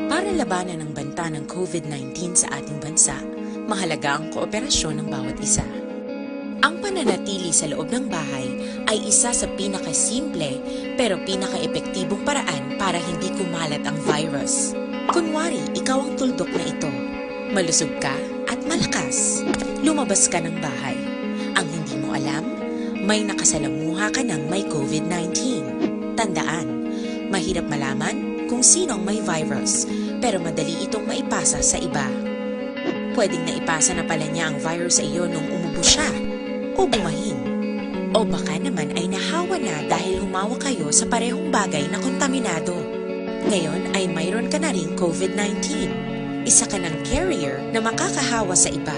Para labanan ang banta ng COVID nineteen sa ating bansa, mahalaga ang kooperasyon ng bawat isa. Ang pananatili sa loob ng bahay ay isa sa pinakasimple pero pinakaepektibong paraan para hindi kumalat ang virus. Kunwari, ikaw ang tuldok na ito. Malusog ka at malakas. Lumabas ka ng bahay. Ang hindi mo alam, may nakasalamuha ka ng may COVID nineteen. Tandaan, mahirap malaman kung sino ang may virus, pero madali itong maipasa sa iba. Pwedeng naipasa na pala niya ang virus sa iyo nung umubo siya o bumahin. O baka naman ay nahawa na dahil humawak kayo sa parehong bagay na kontaminado. Ngayon ay mayroon ka na ring COVID nineteen. Isa ka ng carrier na makakahawa sa iba.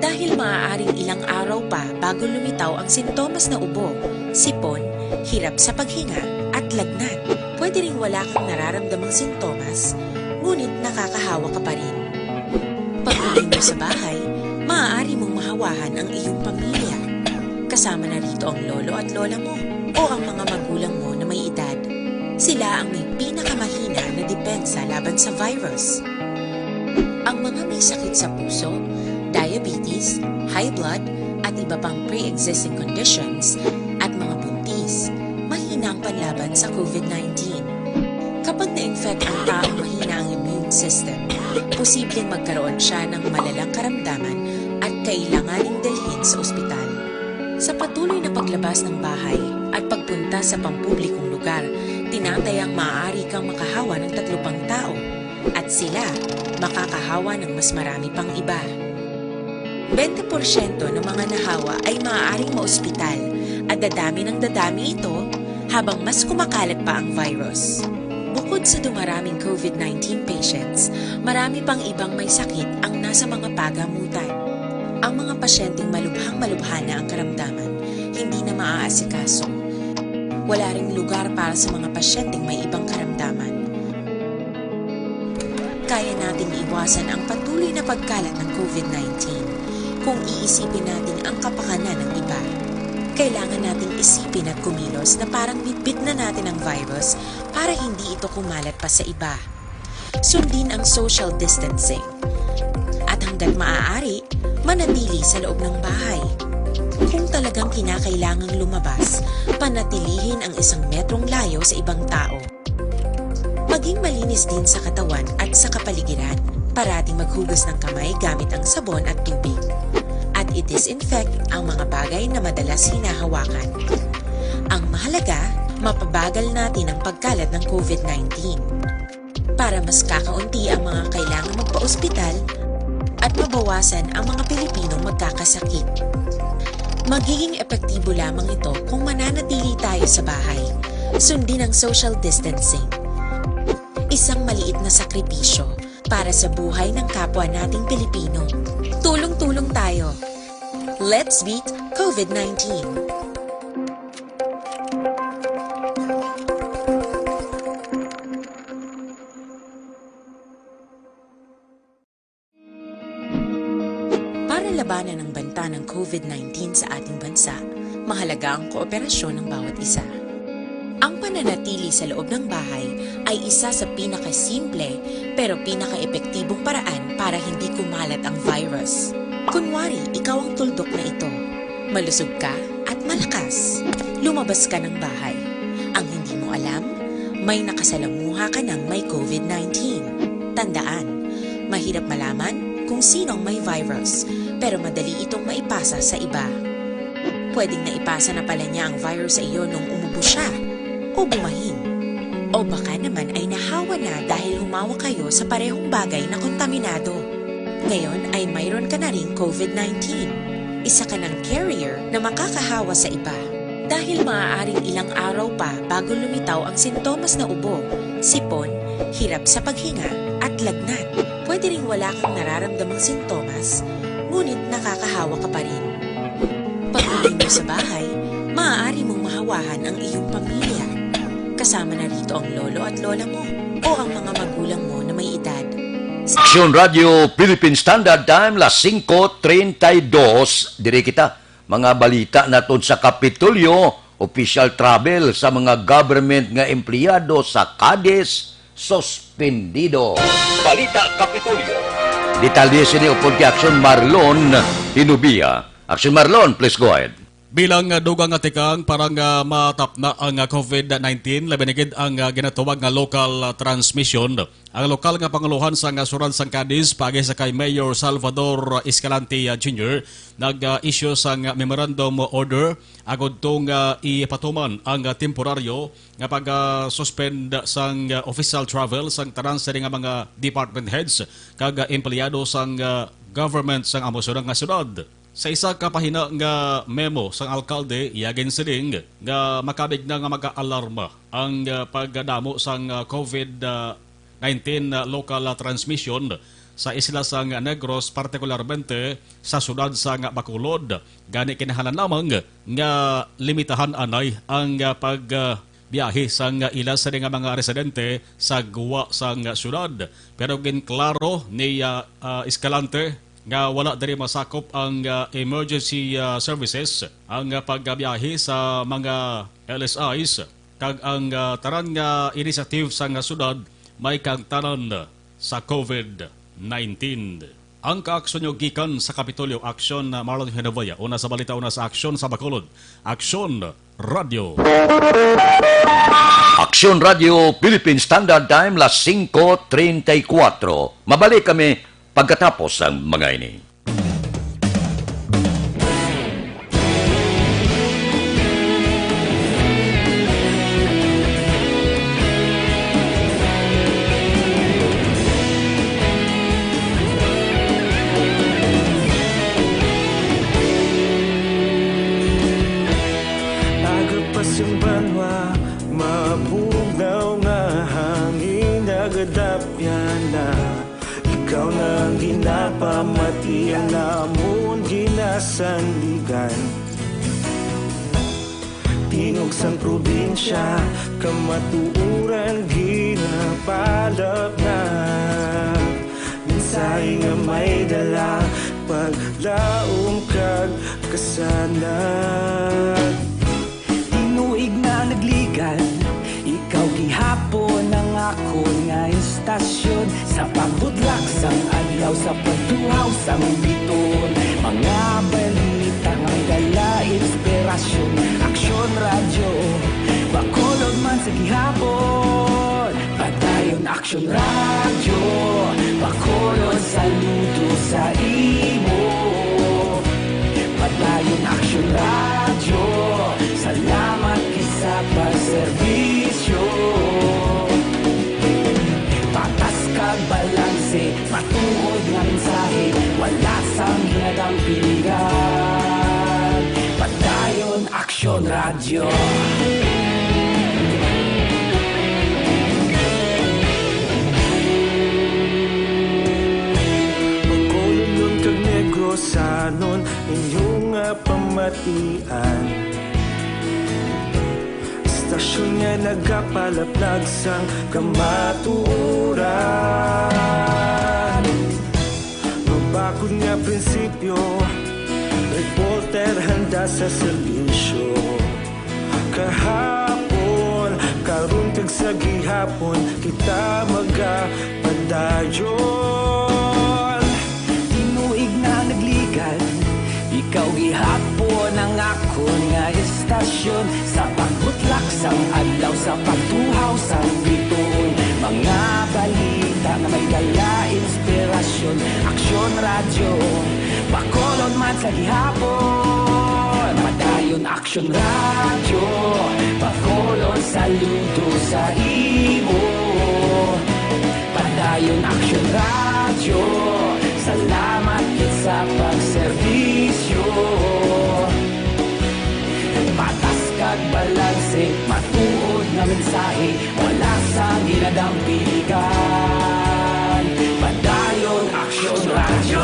Dahil maaaring ilang araw pa bago lumitaw ang sintomas na ubo, sipon, hirap sa paghinga, at lagnat. Pwede ring wala kang nararamdamang sintomas, ngunit nakakahawa ka pa rin. Pag-uwi mo sa bahay, maaari mong mahawahan ang iyong pamilya. Kasama na rito ang lolo at lola mo o ang mga magulang mo na may edad. Sila ang may pinakamahina na depensa laban sa virus. Ang mga may sakit sa puso, diabetes, high blood, at iba pang pre-existing conditions, at mga buntis, mahina ang panlaban sa COVID nineteen. Kapag na-infect ang taong mahina ang immune system, posibleng magkaroon siya ng malalang karamdaman at kailanganing dalhin sa ospital. Sa patuloy na paglabas ng bahay at pagpunta sa pampublikong lugar, tinatayang maaari kang makahawa ng tatlo pang tao at sila makakahawa ng mas marami pang iba. Bente porsyento ng mga nahawa ay maaaring maospital at dadami ng dadami ito habang mas kumakalat pa ang virus. Bukod sa dumaraming COVID nineteen patients, marami pang ibang may sakit ang nasa mga pagamutan. Ang mga pasyenteng malubhang-malubha na ang karamdaman, hindi na maaasikaso. Wala ring lugar para sa mga pasyenteng may ibang karamdaman. Kaya nating iwasan ang patuloy na pagkalat ng COVID nineteen kung iisipin natin ang kapakanan ng iba. Kailangan nating isipin at kumilos na parang bitbit na natin ang virus para hindi ito kumalat pa sa iba. Sundin ang social distancing. At hanggat maaari, manatili sa loob ng bahay. Kung talagang kinakailangang lumabas, panatilihin ang isang metrong layo sa ibang tao. Maging malinis din sa katawan at sa kapaligiran. Parating maghugas ng kamay gamit ang sabon at tubig. At i-disinfect ang mga bagay na madalas hinahawakan. Ang mahalaga, mapabagal natin ang pagkalat ng COVID nineteen. Para mas kakaunti ang mga kailangang magpa-ospital at mabawasan ang mga Pilipinong magkakasakit. Magiging epektibo lamang ito kung mananatili tayo sa bahay. Sundin ang social distancing. Isang maliit na sakripisyo para sa buhay ng kapwa nating Pilipino. Tulong-tulong tayo. Let's beat COVID nineteen. Para labanan ang banta ng COVID nineteen sa ating bansa, mahalaga ang kooperasyon ng bawat isa. Ang pananatili sa loob ng bahay ay isa sa pinakasimple pero pinakaepektibong paraan para hindi kumalat ang virus. Kunwari, ikaw ang tuldok na ito. Malusog ka at malakas. Lumabas ka ng bahay. Ang hindi mo alam, may nakasalamuha ka ng may COVID nineteen. Tandaan, mahirap malaman kung sino ang may virus, pero madali itong maipasa sa iba. Pwedeng naipasa na pala niya ang virus sa iyo nung umubo siya o bumahin. O baka naman ay nahawa na dahil humawak kayo sa parehong bagay na kontaminado. Ngayon ay mayroon ka na ring COVID nineteen. Isa ka ng carrier na makakahawa sa iba. Dahil maaaring ilang araw pa bago lumitaw ang sintomas na ubo, sipon, hirap sa paghinga, at lagnat. Pwede ring wala kang nararamdamang sintomas, ngunit nakakahawa ka pa rin. Pag-uwi mo sa bahay, maaari mong mahawahan ang iyong pamilya. Kasama na rito ang lolo at lola mo o ang mga magulang mo na may edad. Aksyon Radio Philippine Standard Time, las singko treinta y dos. Diri kita, mga balita naton sa Kapitolyo, official travel sa mga government nga empleyado sa Cadiz, suspendido. Balita Kapitolyo. Detalye sini upod kay Aksyon Marlon Hinubia. Aksyon Marlon, please go ahead. Bilang, ah, dugang nga tikang para nga matapna ang, ah, COVID nineteen, labi na gid ang, ah, ginatawag nga local, ah, transmission. Ang lokal nga pangulohan sang, ah, siyudad sang Cadiz, paagi sa kay Mayor Salvador Escalante, ah, Junior, nag, ah, issue sang, ah, memorandum order agud to nga ipatuman ang, ah, temporaryo nga pag, ah, suspend sang, ah, official travel sang tanan sini nga mga department heads kag, ah, empleyado sang, ah, government sang amo siyudad nga siyudad. Sa isa ka pahina nga memo sang alkalde, iya ginsiling nga makabig na nga mag-aalarma ang, ah, pagdamo sang, ah, COVID, ah, nineteen, ah, local, ah, transmission sa isla sang Negros, partikularmente sa siyudad sang Bacolod. Gani, kinahanglan lamang nga limitahan anay ang, ah, pag, ah, biyahe sang ila sini nga mga residente sa gwa sang siyudad. Pero ginklaro ni, ah, ah, Escalante nga wala diri masakop ang, ah, emergency, ah, services, ang, ah, pagbiyahe sa mga L S Is, kag ang, ah, tanan nga initiative sang siyudad may kaangtanan sa COVID nineteen. Ang kaaksyon nyo gikan sa Kapitolyo, Aksyon, ah, Marlon Genovia. Una sa balita, una sa aksyon sa Bacolod. Aksyon Radio. Aksyon Radio Philippine Standard Time, las singko treinta y cuatro. Mabalik kami pagkatapos sang mga ini. Agapas ang banwa, mabugnaw nga hangin, nagadapyan na. Ikaw na ang ginapamati, ang amon ginasandigan. Tingog sang probinsya, kamatuoran ginapalapnag. Mensahe nga may dala, paglaom kag kasanag. Tinuig na nagligan, ikaw gihapon ang akon nga istasyon. Sa pagbutlak sang adlaw, sa pagtuhaw sang biton, mga balita nga dala inspirasyon. Aksyon Radyo, Bacolod man sa gihapon. Padayon Aksyon Radyo, Bacolod, saludo sa imo. Padayon Aksyon Radyo, salamat gid sa pagserbisyo. Patas kag balanse, matuod nga mensahe, wala sang ginadampingan. Padayon Aksyon Radyo. Sanon inyo nga pamatian, istasyon nga nagapalaplag sang kamatuoran. Mabakod nga prinsipyo, reporter handa sa serbisyo. Kahapon, karon kag sa gihapon, kita magapadayon. Tinuig na nagligad, ikaw gihapon ang akon nga istasyon. Sa pagbutlak sang adlaw, sa pagtuhaw sang bituon, mga balita nga may dala inspirasyon. Aksyon Radyo, Bacolod man sa gihapon. Padayon Aksyon Radyo, Bacolod, saludo sa imo. Padayon Aksyon Radyo, salamat gid sa pagserbisyo. Patas kag balanse, matuod nga mensahe, wala sang ginadampigan. Padayon Aksyon Radyo.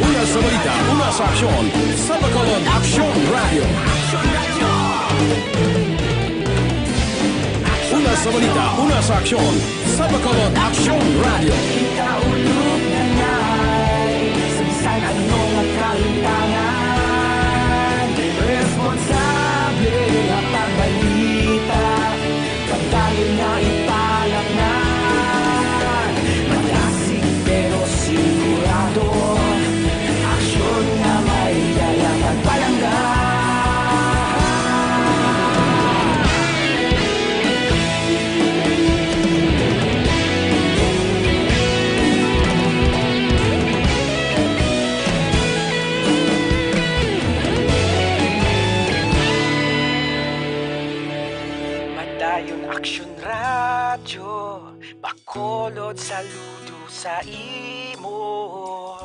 Una sa balita, una sa aksyon, sa Bacolod Aksyon Radyo. Una sa balita, una sa aksyon, sa Bacolod Aksyon Radyo. Kita ulog na ngay, sa bisan ano nga kahintangan, responsable nga pagbalita. Pagdayon nga ipalaknag, malasig pero sigurado. Aksyon nga may dala pagpalangga. Padayon Aksyon Radyo, Bacolod, saludo sa imo.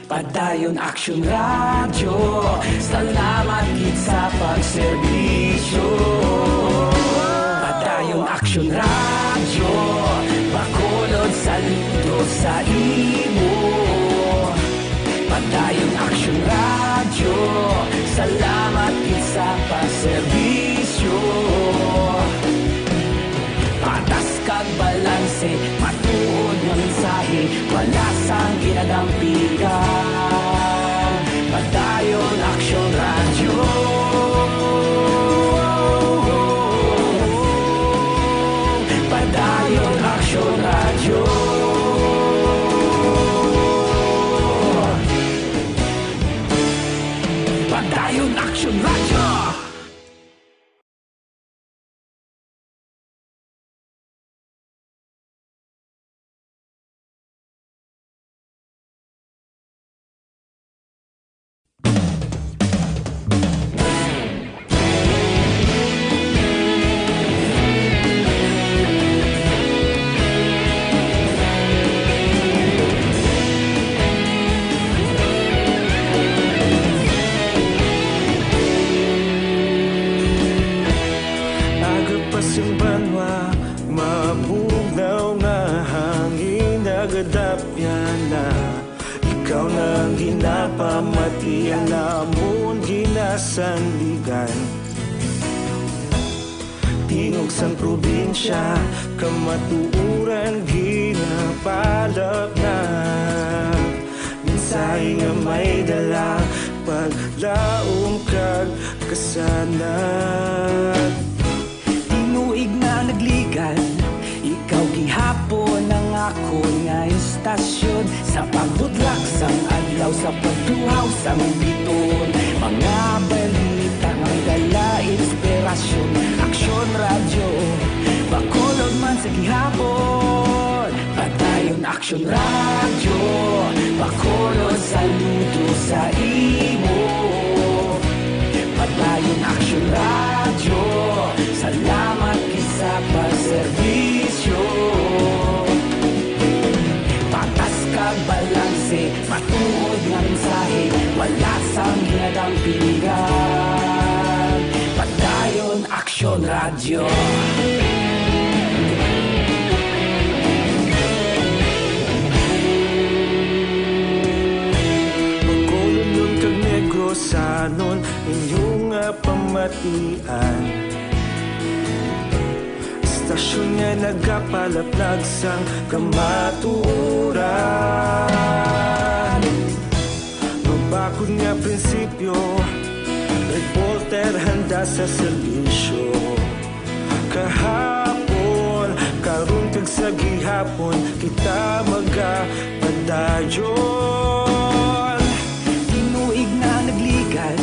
Padayon Aksyon Radyo, salamat gid sa pagserbisyo. Padayon Aksyon Radyo, Bacolod, saludo sa imo. Padayon Aksyon Radyo, salamat gid sa pagserbisyo. Patas kag balanse, matuod nga mensahe, wala sang ginadampigan. Padayon Aksyon Radyo. Padayon Aksyon Radyo. Padayon Aksyon Radyo. Aga pa sing banwa, mabugnaw nga hangin nagadapyan na. Ikaw na ang ginapamati, ang amon ginasandigan. Tingog sang probinsya, kamatuoran ginapalapnag. Mensahe nga may dala, paglaom kag kasanag. Tinuig na nagligad, ikaw gihapon ang akon nga istasyon. Sa pagbudlak sang adlaw, sa pagtuhaw sang bituon, mga balita nga may dala inspirasyon. Aksyon Radyo, Bacolod man sa gihapon. Padayon Aksyon Radyo, Bacolod, saludo sa imo. Padayon Aksyon Radyo, salamat gid sa pagserbisyo. Patas kag balanse, matuod nga mensahe, wala sang ginadampigan. Padayon Aksyon Radyo. Sanon inyong nga pamatian. Istasyon nga nagapalaplag sang kamatuoran. Mabakod nga prinsipyo, reporter handa sa serbisyo. Kahapon, karon kag sa gihapon, kita magapadayon. Tinuig na nagligad,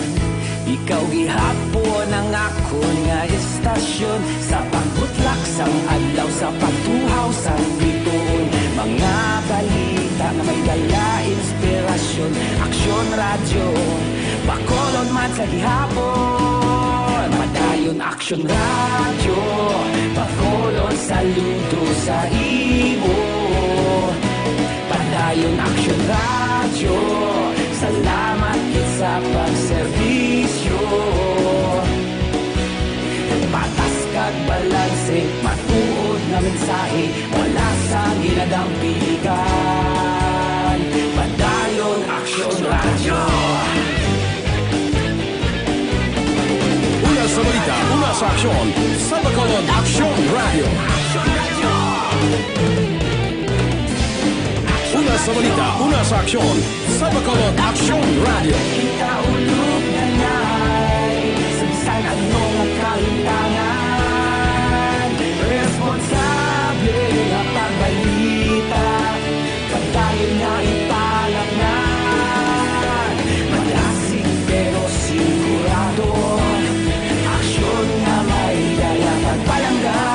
ikaw gihapon ang akon nga istasyon. Sa pagbutlak sang adlaw, sa pagtuhaw sang bituon, mga balita nga may dala inspirasyon. Aksyon Radyo, Bacolod man sa gihapon. Padayon Aksyon Radyo, Bacolod, saludo sa imo. Padayon Aksyon Radyo, salamat gid sa pagserbisyo. Patas kag balanse, matuod nga mensahe, wala sang ginadampigan. Padayon Aksyon Radyo. Una sa balita, una sa aksyon, sa Bacolod Aksyon Radyo. Una sa balita, una sa aksyon, sa Bacolod Aksyon Radyo. Kita ulog na nay, sa bisan ano nga kalimtangan, responsable nga pagbalita. Padayon nga ipalapnan, malasig pero sigurado. Aksyon nga may dala pagpalangga.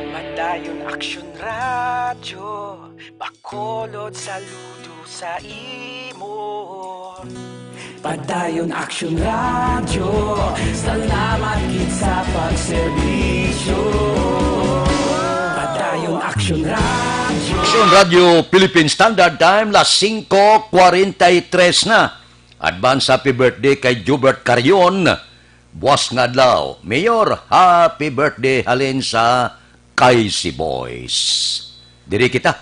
Padayon Aksyon Radyo, Bacolod, saludo sa imo. Padayon Aksyon Radyo, salamat gid sa pagserbisyo. Padayon Aksyon Radyo. Aksyon Radyo Philippine Standard Time, las singko kwarenta y tres na. Advance happy birthday kay Jubert Carion. Buwas nga adlaw, Mayor, happy birthday halin sa Kaisi Boys. Diri kita.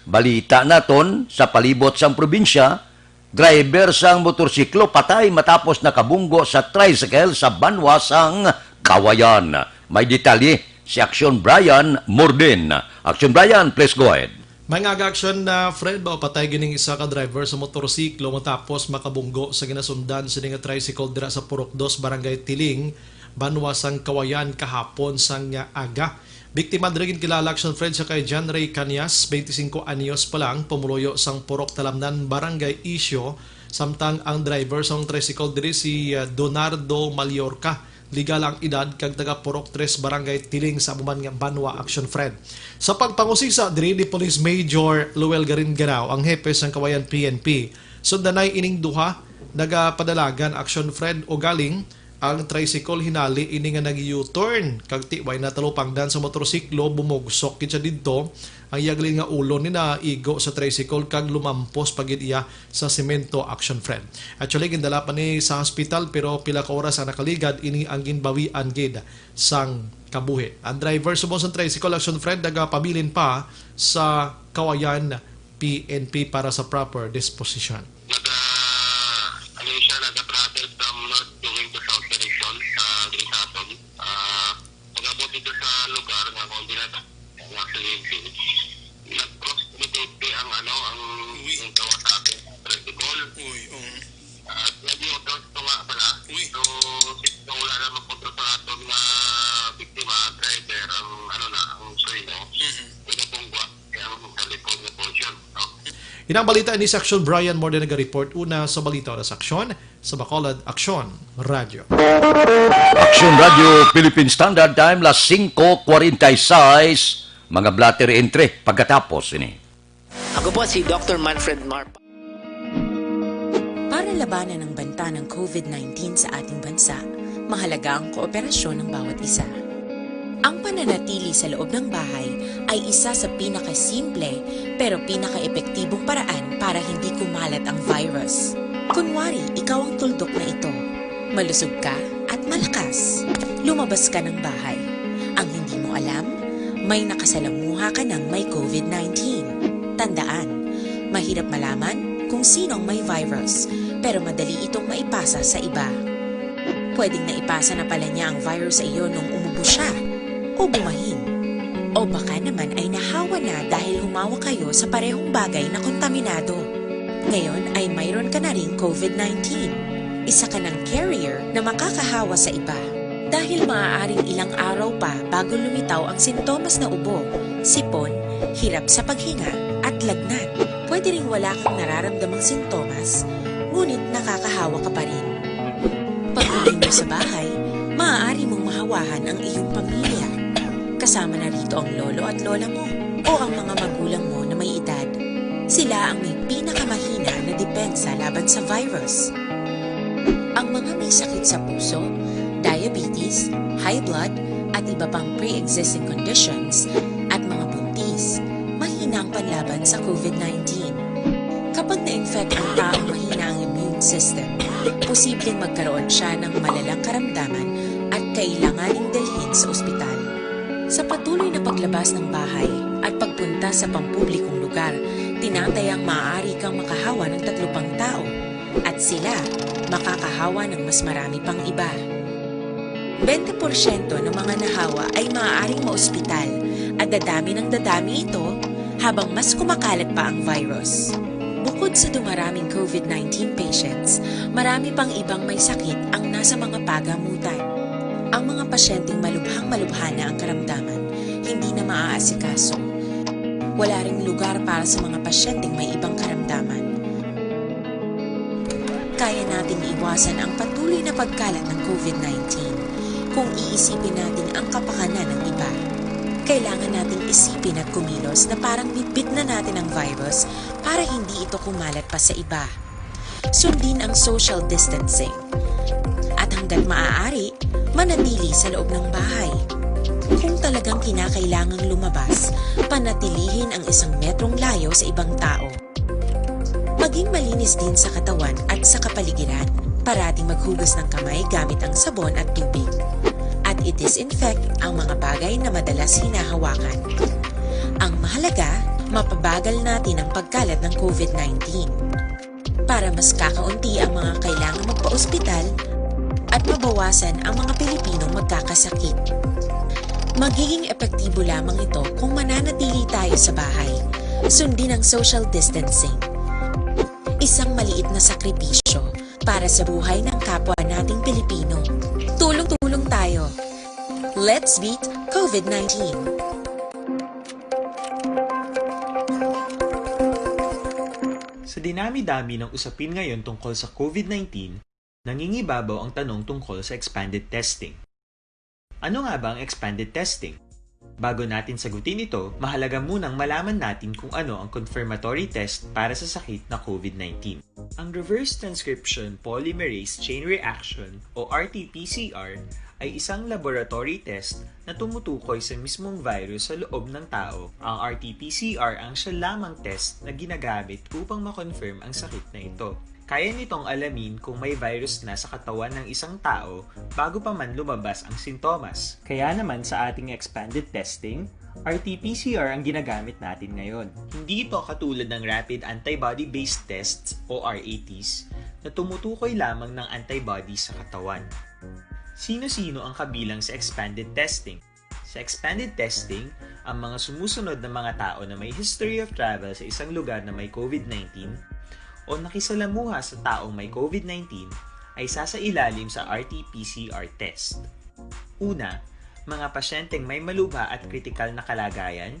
Balita naton sa palibot sang probinsya, driver sang motorsiklo patay matapos nakabunggo sa tricycle sa banwa sang Kawayan. May detalye si Aksyon Brian Mordin. Aksyon Brian, please go ahead. May nga aga aksyon na, Fred, ba patay gining isa ka driver sa motorsiklo matapos makabunggo sa ginasundan sini nga tricycle dira sa Purok Dos, Barangay Tiling, banwa sang Kawayan kahapon sang aga. Biktima diri ginkilala, aksyon, Fred, sa kay John Ray Cañas, twenty-cinco anyos pa lang, pumuluyo sang Purok Talamnan, Barangay Isio, samtang ang driver sang tricycle diri si, ah, Donardo Mallorca, legal ang edad, kag taga Purok Tres, Barangay Tiling sa amo man nga banwa, aksyon, Fred. Sa pagpangusisa diri ni Police Major Luel Garinganao, ang hepe sang Kawayan P N P, sundanay ining duha nagapadalagan, aksyon, Fred, ugaling ang tricycle hinali ini nga nag-U-turn kag tiway natalupangdan sa motorsiklo, bumugsok gid siya didto. Ang iya galing nga ulo ni naigo sa tricycle kag lumampos pa gid iya sa semento, aksyon, Fred. Actually, gindala pa ni sa hospital, pero pila ka oras ang nakaligad, ini ang ginbawian gid sang kabuhi. Ang driver subong sang tricycle, aksyon, Fred, nagapabilin pa sa Kawayan P N P para sa proper disposition. Naga, ano siya, naga-travel from north going to south direction sa, diri sa aton. Ah, pag-abot dito sa lugar nga kung di na, nga sa G P, nag-cross dito ang, ano, ang, Uy. Yung gawa sa akin, tricycle. Uy, um. At nag-U-turn to nga pala. Uy. So, so wala na makontrol sa aton nga biktima, driver, ang, ano na, ang suway, no? Mhm. Pinabungwa, kaya ang sa likod nga portion, no? Inang balita ni Section Brian Morden naga-report una sa balita o sa aksyon sa Bacolod Aksyon Radyo. Aksyon Radyo Philippine Standard Time, las singko kwarenta y seis, mga blotter entry pagkatapos ini. Ako po si Doctor Manfred Marpa. Para labanan ang banta ng COVID nineteen sa ating bansa, mahalaga ang kooperasyon ng bawat isa. Ang pananatili sa loob ng bahay ay isa sa pinakasimple pero pinakaepektibong paraan para hindi kumalat ang virus. Kunwari, ikaw ang tuldok na ito. Malusog ka at malakas. Lumabas ka ng bahay. Ang hindi mo alam, may nakasalamuha ka ng may COVID nineteen. Tandaan, mahirap malaman kung sino ang may virus, pero madali itong maipasa sa iba. Pwedeng naipasa na pala niya ang virus sa iyo nung umubo siya o bumahin. O baka naman ay nahawa na dahil humawak kayo sa parehong bagay na kontaminado. Ngayon ay mayroon ka na ring COVID nineteen, isa ka ng carrier na makakahawa sa iba. Dahil maaaring ilang araw pa bago lumitaw ang sintomas na ubo, sipon, hirap sa paghinga, at lagnat. Pwede ring wala kang nararamdamang sintomas, ngunit nakakahawa ka pa rin. Pag-uwi mo sa bahay, maaari mong mahawahan ang iyong pamilya. Kasama na rito ang lolo at lola mo o ang mga magulang mo na may edad. Sila ang may pinakamahina na depensa laban sa virus. Ang mga may sakit sa puso, diabetes, high blood, at iba pang pre-existing conditions, at mga buntis, mahina ang panlaban sa COVID nineteen. Kapag na-infect ang taong mahina ang immune system, posibleng magkaroon siya ng malalang karamdaman at kailanganing dalhin sa ospital. Sa patuloy na paglabas ng bahay at pagpunta sa pampublikong lugar, tinatayang maaari kang makahawa ng tatlo pang tao at sila makakahawa ng mas marami pang iba. Bente porsyento ng mga nahawa ay maaaring maospital at dadami ng dadami ito habang mas kumakalat pa ang virus. Bukod sa dumaraming COVID nineteen patients, marami pang ibang may sakit ang nasa mga pagamutan. Ang mga pasyenteng malubhang malubha na ang karamdaman, hindi na maaasikaso. Wala ring lugar para sa mga pasyenteng may ibang karamdaman. Kaya nating iwasan ang patuloy na pagkalat ng COVID nineteen kung iisipin natin ang kapakanan ng iba. Kailangan nating isipin at kumilos na parang bitbit na natin ang virus para hindi ito kumalat pa sa iba. Sundin ang social distancing. At hanggat maaari, manatili sa loob ng bahay. Kung talagang kinakailangang lumabas, panatilihin ang isang metrong layo sa ibang tao. Maging malinis din sa katawan at sa kapaligiran. Parating maghugas ng kamay gamit ang sabon at tubig. At i-disinfect ang mga bagay na madalas hinahawakan. Ang mahalaga, mapabagal natin ang pagkalat ng COVID nineteen. Para mas kakaunti ang mga kailangang magpa-ospital at mabawasan ang mga Pilipinong magkakasakit. Magiging epektibo lamang ito kung mananatili tayo sa bahay. Sundin ang social distancing. Isang maliit na sakripisyo para sa buhay ng kapwa nating Pilipino. Tulong-tulong tayo. Let's beat COVID nineteen. Sa dinami-dami ng usapin ngayon tungkol sa COVID nineteen, nangingibabaw ang tanong tungkol sa expanded testing. Ano nga ba ang expanded testing? Bago natin sagutin ito, mahalaga munang malaman natin kung ano ang confirmatory test para sa sakit na COVID nineteen. Ang reverse transcription polymerase chain reaction o R T P C R ay isang laboratory test na tumutukoy sa mismong virus sa loob ng tao. Ang R T P C R ang siya lamang test na ginagamit upang ma-confirm ang sakit na ito. Kaya nitong alamin kung may virus na sa katawan ng isang tao bago pa man lumabas ang sintomas. Kaya naman sa ating expanded testing, R T P C R ang ginagamit natin ngayon. Hindi ito katulad ng rapid antibody-based tests o R A Ts na tumutukoy lamang ng antibody sa katawan. Sino-sino ang kabilang sa expanded testing? Sa expanded testing, ang mga sumusunod na mga tao na may history of travel sa isang lugar na may COVID nineteen o nakisalamuha sa taong may COVID nineteen ay sasailalim sa R T P C R test. Una, mga pasyenteng may malubha at kritikal na kalagayan.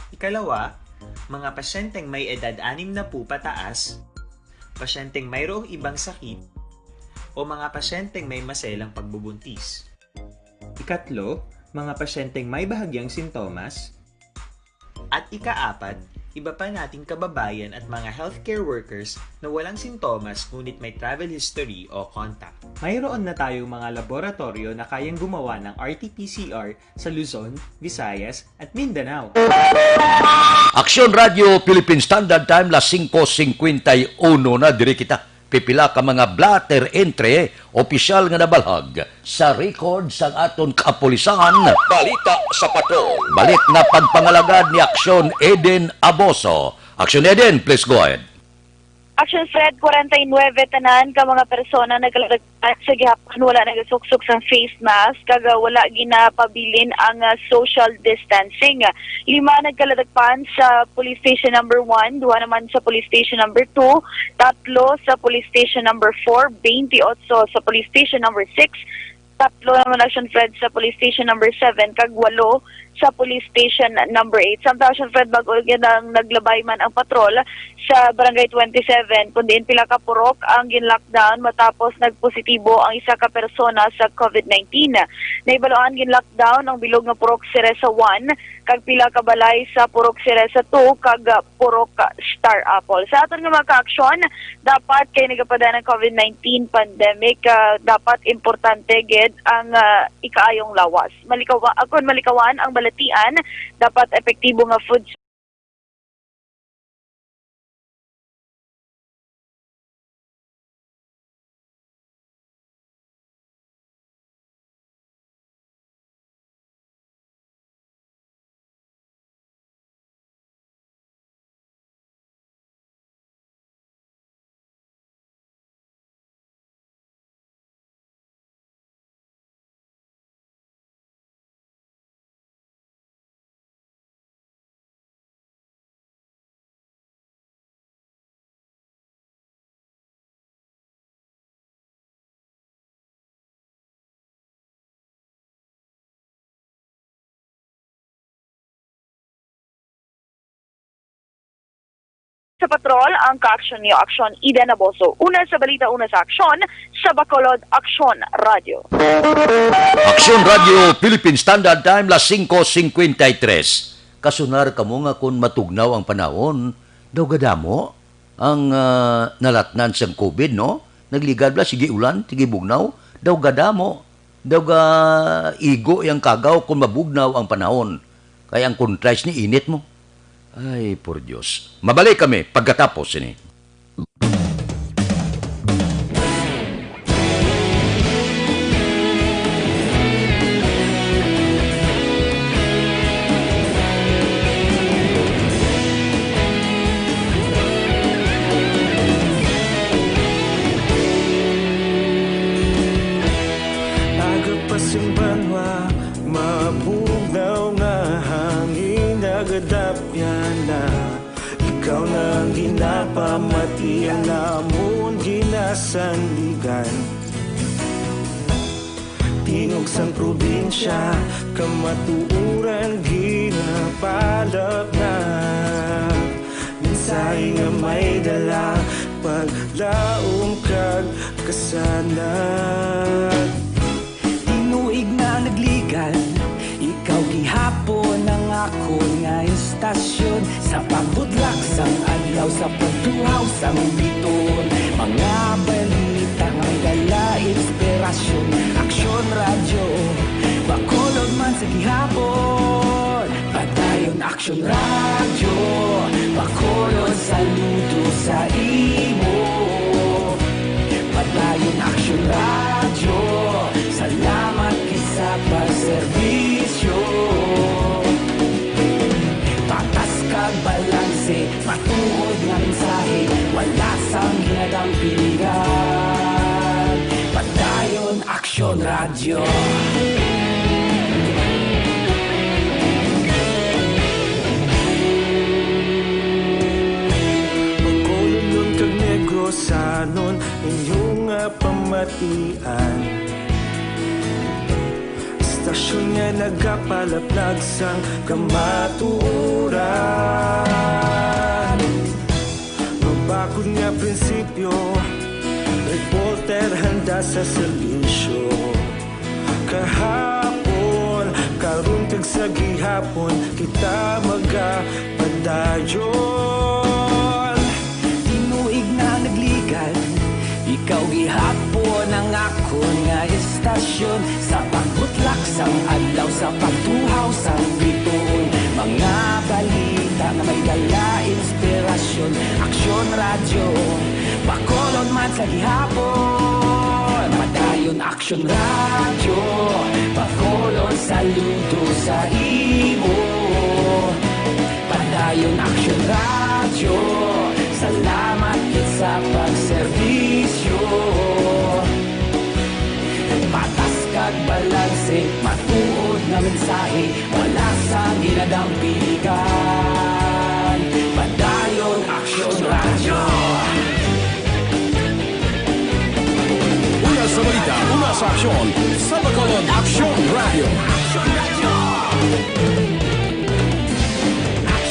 Ikalawa, mga pasyenteng may edad anim na po pataas, pasyenteng mayroong ibang sakit, o mga pasyenteng may maselang pagbubuntis. Ikatlo, mga pasyenteng may bahagyang sintomas. At ikaapat, Iba pa nating kababayan at mga healthcare workers na walang sintomas ngunit may travel history o contact. Mayroon na tayong mga laboratorio na kayang gumawa ng R T P C R sa Luzon, Visayas, at Mindanao. Aksyon Radio Philippine Standard Time, las singko singkwenta y uno na, diri kita. Pipila ka mga blotter entry, opisyal nga nabalhag sa record sang aton kapulisan. Balita sa Patrol. Balik na pagpangalagad ni Aksyon Eden Aboso. Aksyon Eden, please go ahead. Action Fred, forty-nine tanan ka mga persona nagkalagad sa gihapon wala nagasuksok sang face mask kag, ah, wala ginapabilin ang, ah, social distancing. Lima nagkaladakpan sa Police Station Number One, duha naman sa Police Station Number Two, tatlo sa Police Station Number Four, twenty-eight sa Police Station Number Six, tatlo naman Action Fred sa Police Station Number Seven, kag walo sa Police Station Number Eight. Samtang Action Fred, bag-o gyud ang naglabay man ang patrol sa Barangay twenty-seven, kun diin pila ka purok ang gin-lockdown matapos nagpositibo ang isa ka persona sa COVID nineteen. Nahibaloan gin-lockdown ang bilog nga Purok Cereza One kag pila ka balay sa Purok Cereza Two kag Purok Star Apple. Sa aton nga mga kaaksyon, dapat kay nagapadaan ang COVID nineteen pandemic, ah, dapat importante gid ang, ah, ikaayong lawas. Malikawa-, ah, kun malikawan ang balatian, dapat epektibo nga food Sa patrol, ang kaaksyon niyo, Aksyon Eden Aboso. Una sa balita, una sa aksyon, sa Bacolod, Aksyon Radyo. Aksyon Radyo, Philippine Standard Time, las singko singkwenta y tres. Kasunar kamo nga kon matugnaw ang panahon, daw gadamo ang, ah, nalatnan sang COVID, no? Nagligad bala, sige ulan, sige bugnaw, daw gadamo, daw ga igo yang kagaw kon mabugnaw ang panahon. Kay ang contrast ni init mo. Ay, por Dios. Mabalik kami pagkatapos sini. Aga pa sing banwa, mabugnaw nga hangin nagadapyan na. Ikaw na ang ginapamati, ang amon ginasandigan. Tingog sang probinsya, kamatuoran ginapalapnag. Mensahe nga may dala, paglaom kag kasanag. Tinuig na nagligan, ikaw gihapon ang akon nga istasyon. Sa pagbudlak sang adlaw, sa pagtuhaw sang biton, mga balita nga may dala inspirasyon. Aksyon Radyo, Bacolod man sa gihapon. Padayon Aksyon Radyo, Bacolod, saludo sa imo. Padayon Aksyon Radyo, salamat gid sa pagserbisyo. Patas kag balanse, matuod nga mensahe, wala sang ginadampingan. Padayon Aksyon Radyo. Bacolodnon kag Negrosanon, inyo nga pamatian. Istasyon nga nagapalapnag sang kamatuoran. Mabakod nga prinsipyo, reporter handa sa serbisyo. Kahapon, karon kag sa gihapon, kita magapad-, Dayon, tinuig na nagligad, ikaw gihapon ang akon nga istasyon. Sa pagbutlak sang adlaw, sa pagtuhaw sang bituon, mga balita nga may dala inspirasyon. Aksyon Radyo, Bacolod man sa gihapon. Padayon Aksyon Radyo, Bacolod saludo sa imo. Padayon Aksyon Radyo, salamat gid sa pagserbisyo. Patas kag balanse, matuod nga mensahe, wala sang ginadampigan. Padayon Aksyon Radyo. Una sa balita, una sa aksyon, sa Bacolod Aksyon Radyo.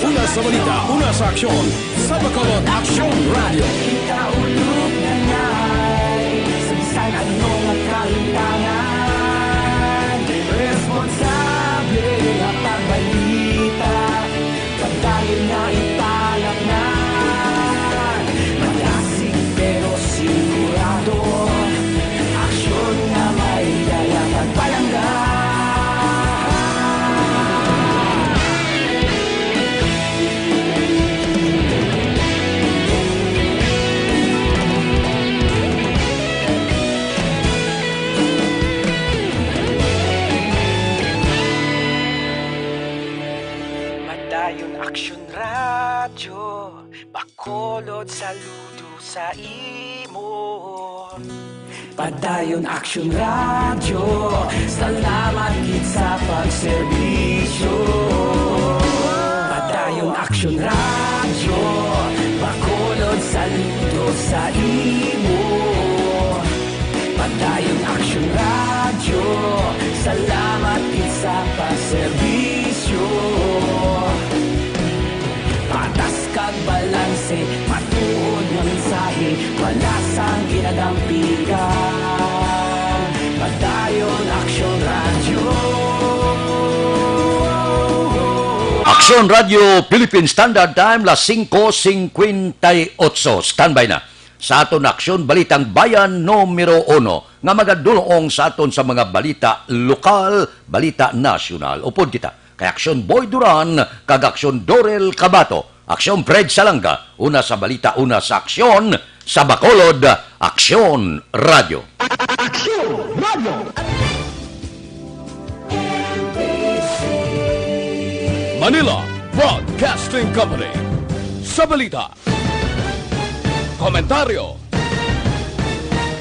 Una sa balita, una sa aksyon, sa Bacolod Aksyon Radyo. Kita ulog na ngay, sa bisan ano nga kalintangan, responsable nga pagbalita, pagdayon nga italaknan, malasig pero sigurado, aksyon nga may dala pagpalangga. Padayon Aksyon Radyo, Bacolod saludo sa imo. Padayon Aksyon Radyo, salamat gid sa pagserbisyo. Padayon Aksyon Radyo, Bacolod saludo sa imo. Padayon Aksyon Radyo, salamat gid sa pagserbisyo. Patas kag balanse, matuod nga mensahe, wala sang ginadampigan. Padayon Aksyon Radyo. Aksyon Radyo Philippine Standard Time, las singko singkwenta y otso. Standby na sa aton Aksyon Balitang Bayan numero uno, nga magadulong sa aton sa mga balita lokal, balita nasyonal. Upod kita kay Aksyon Boy Duran kag Aksyon Dorel Cabato, Aksyon Fred Salanga, una sa balita, una sa aksyon, sa Bacolod, Aksyon Radyo. Aksyon Radyo. Manila Broadcasting Company. Sa balita, komentaryo,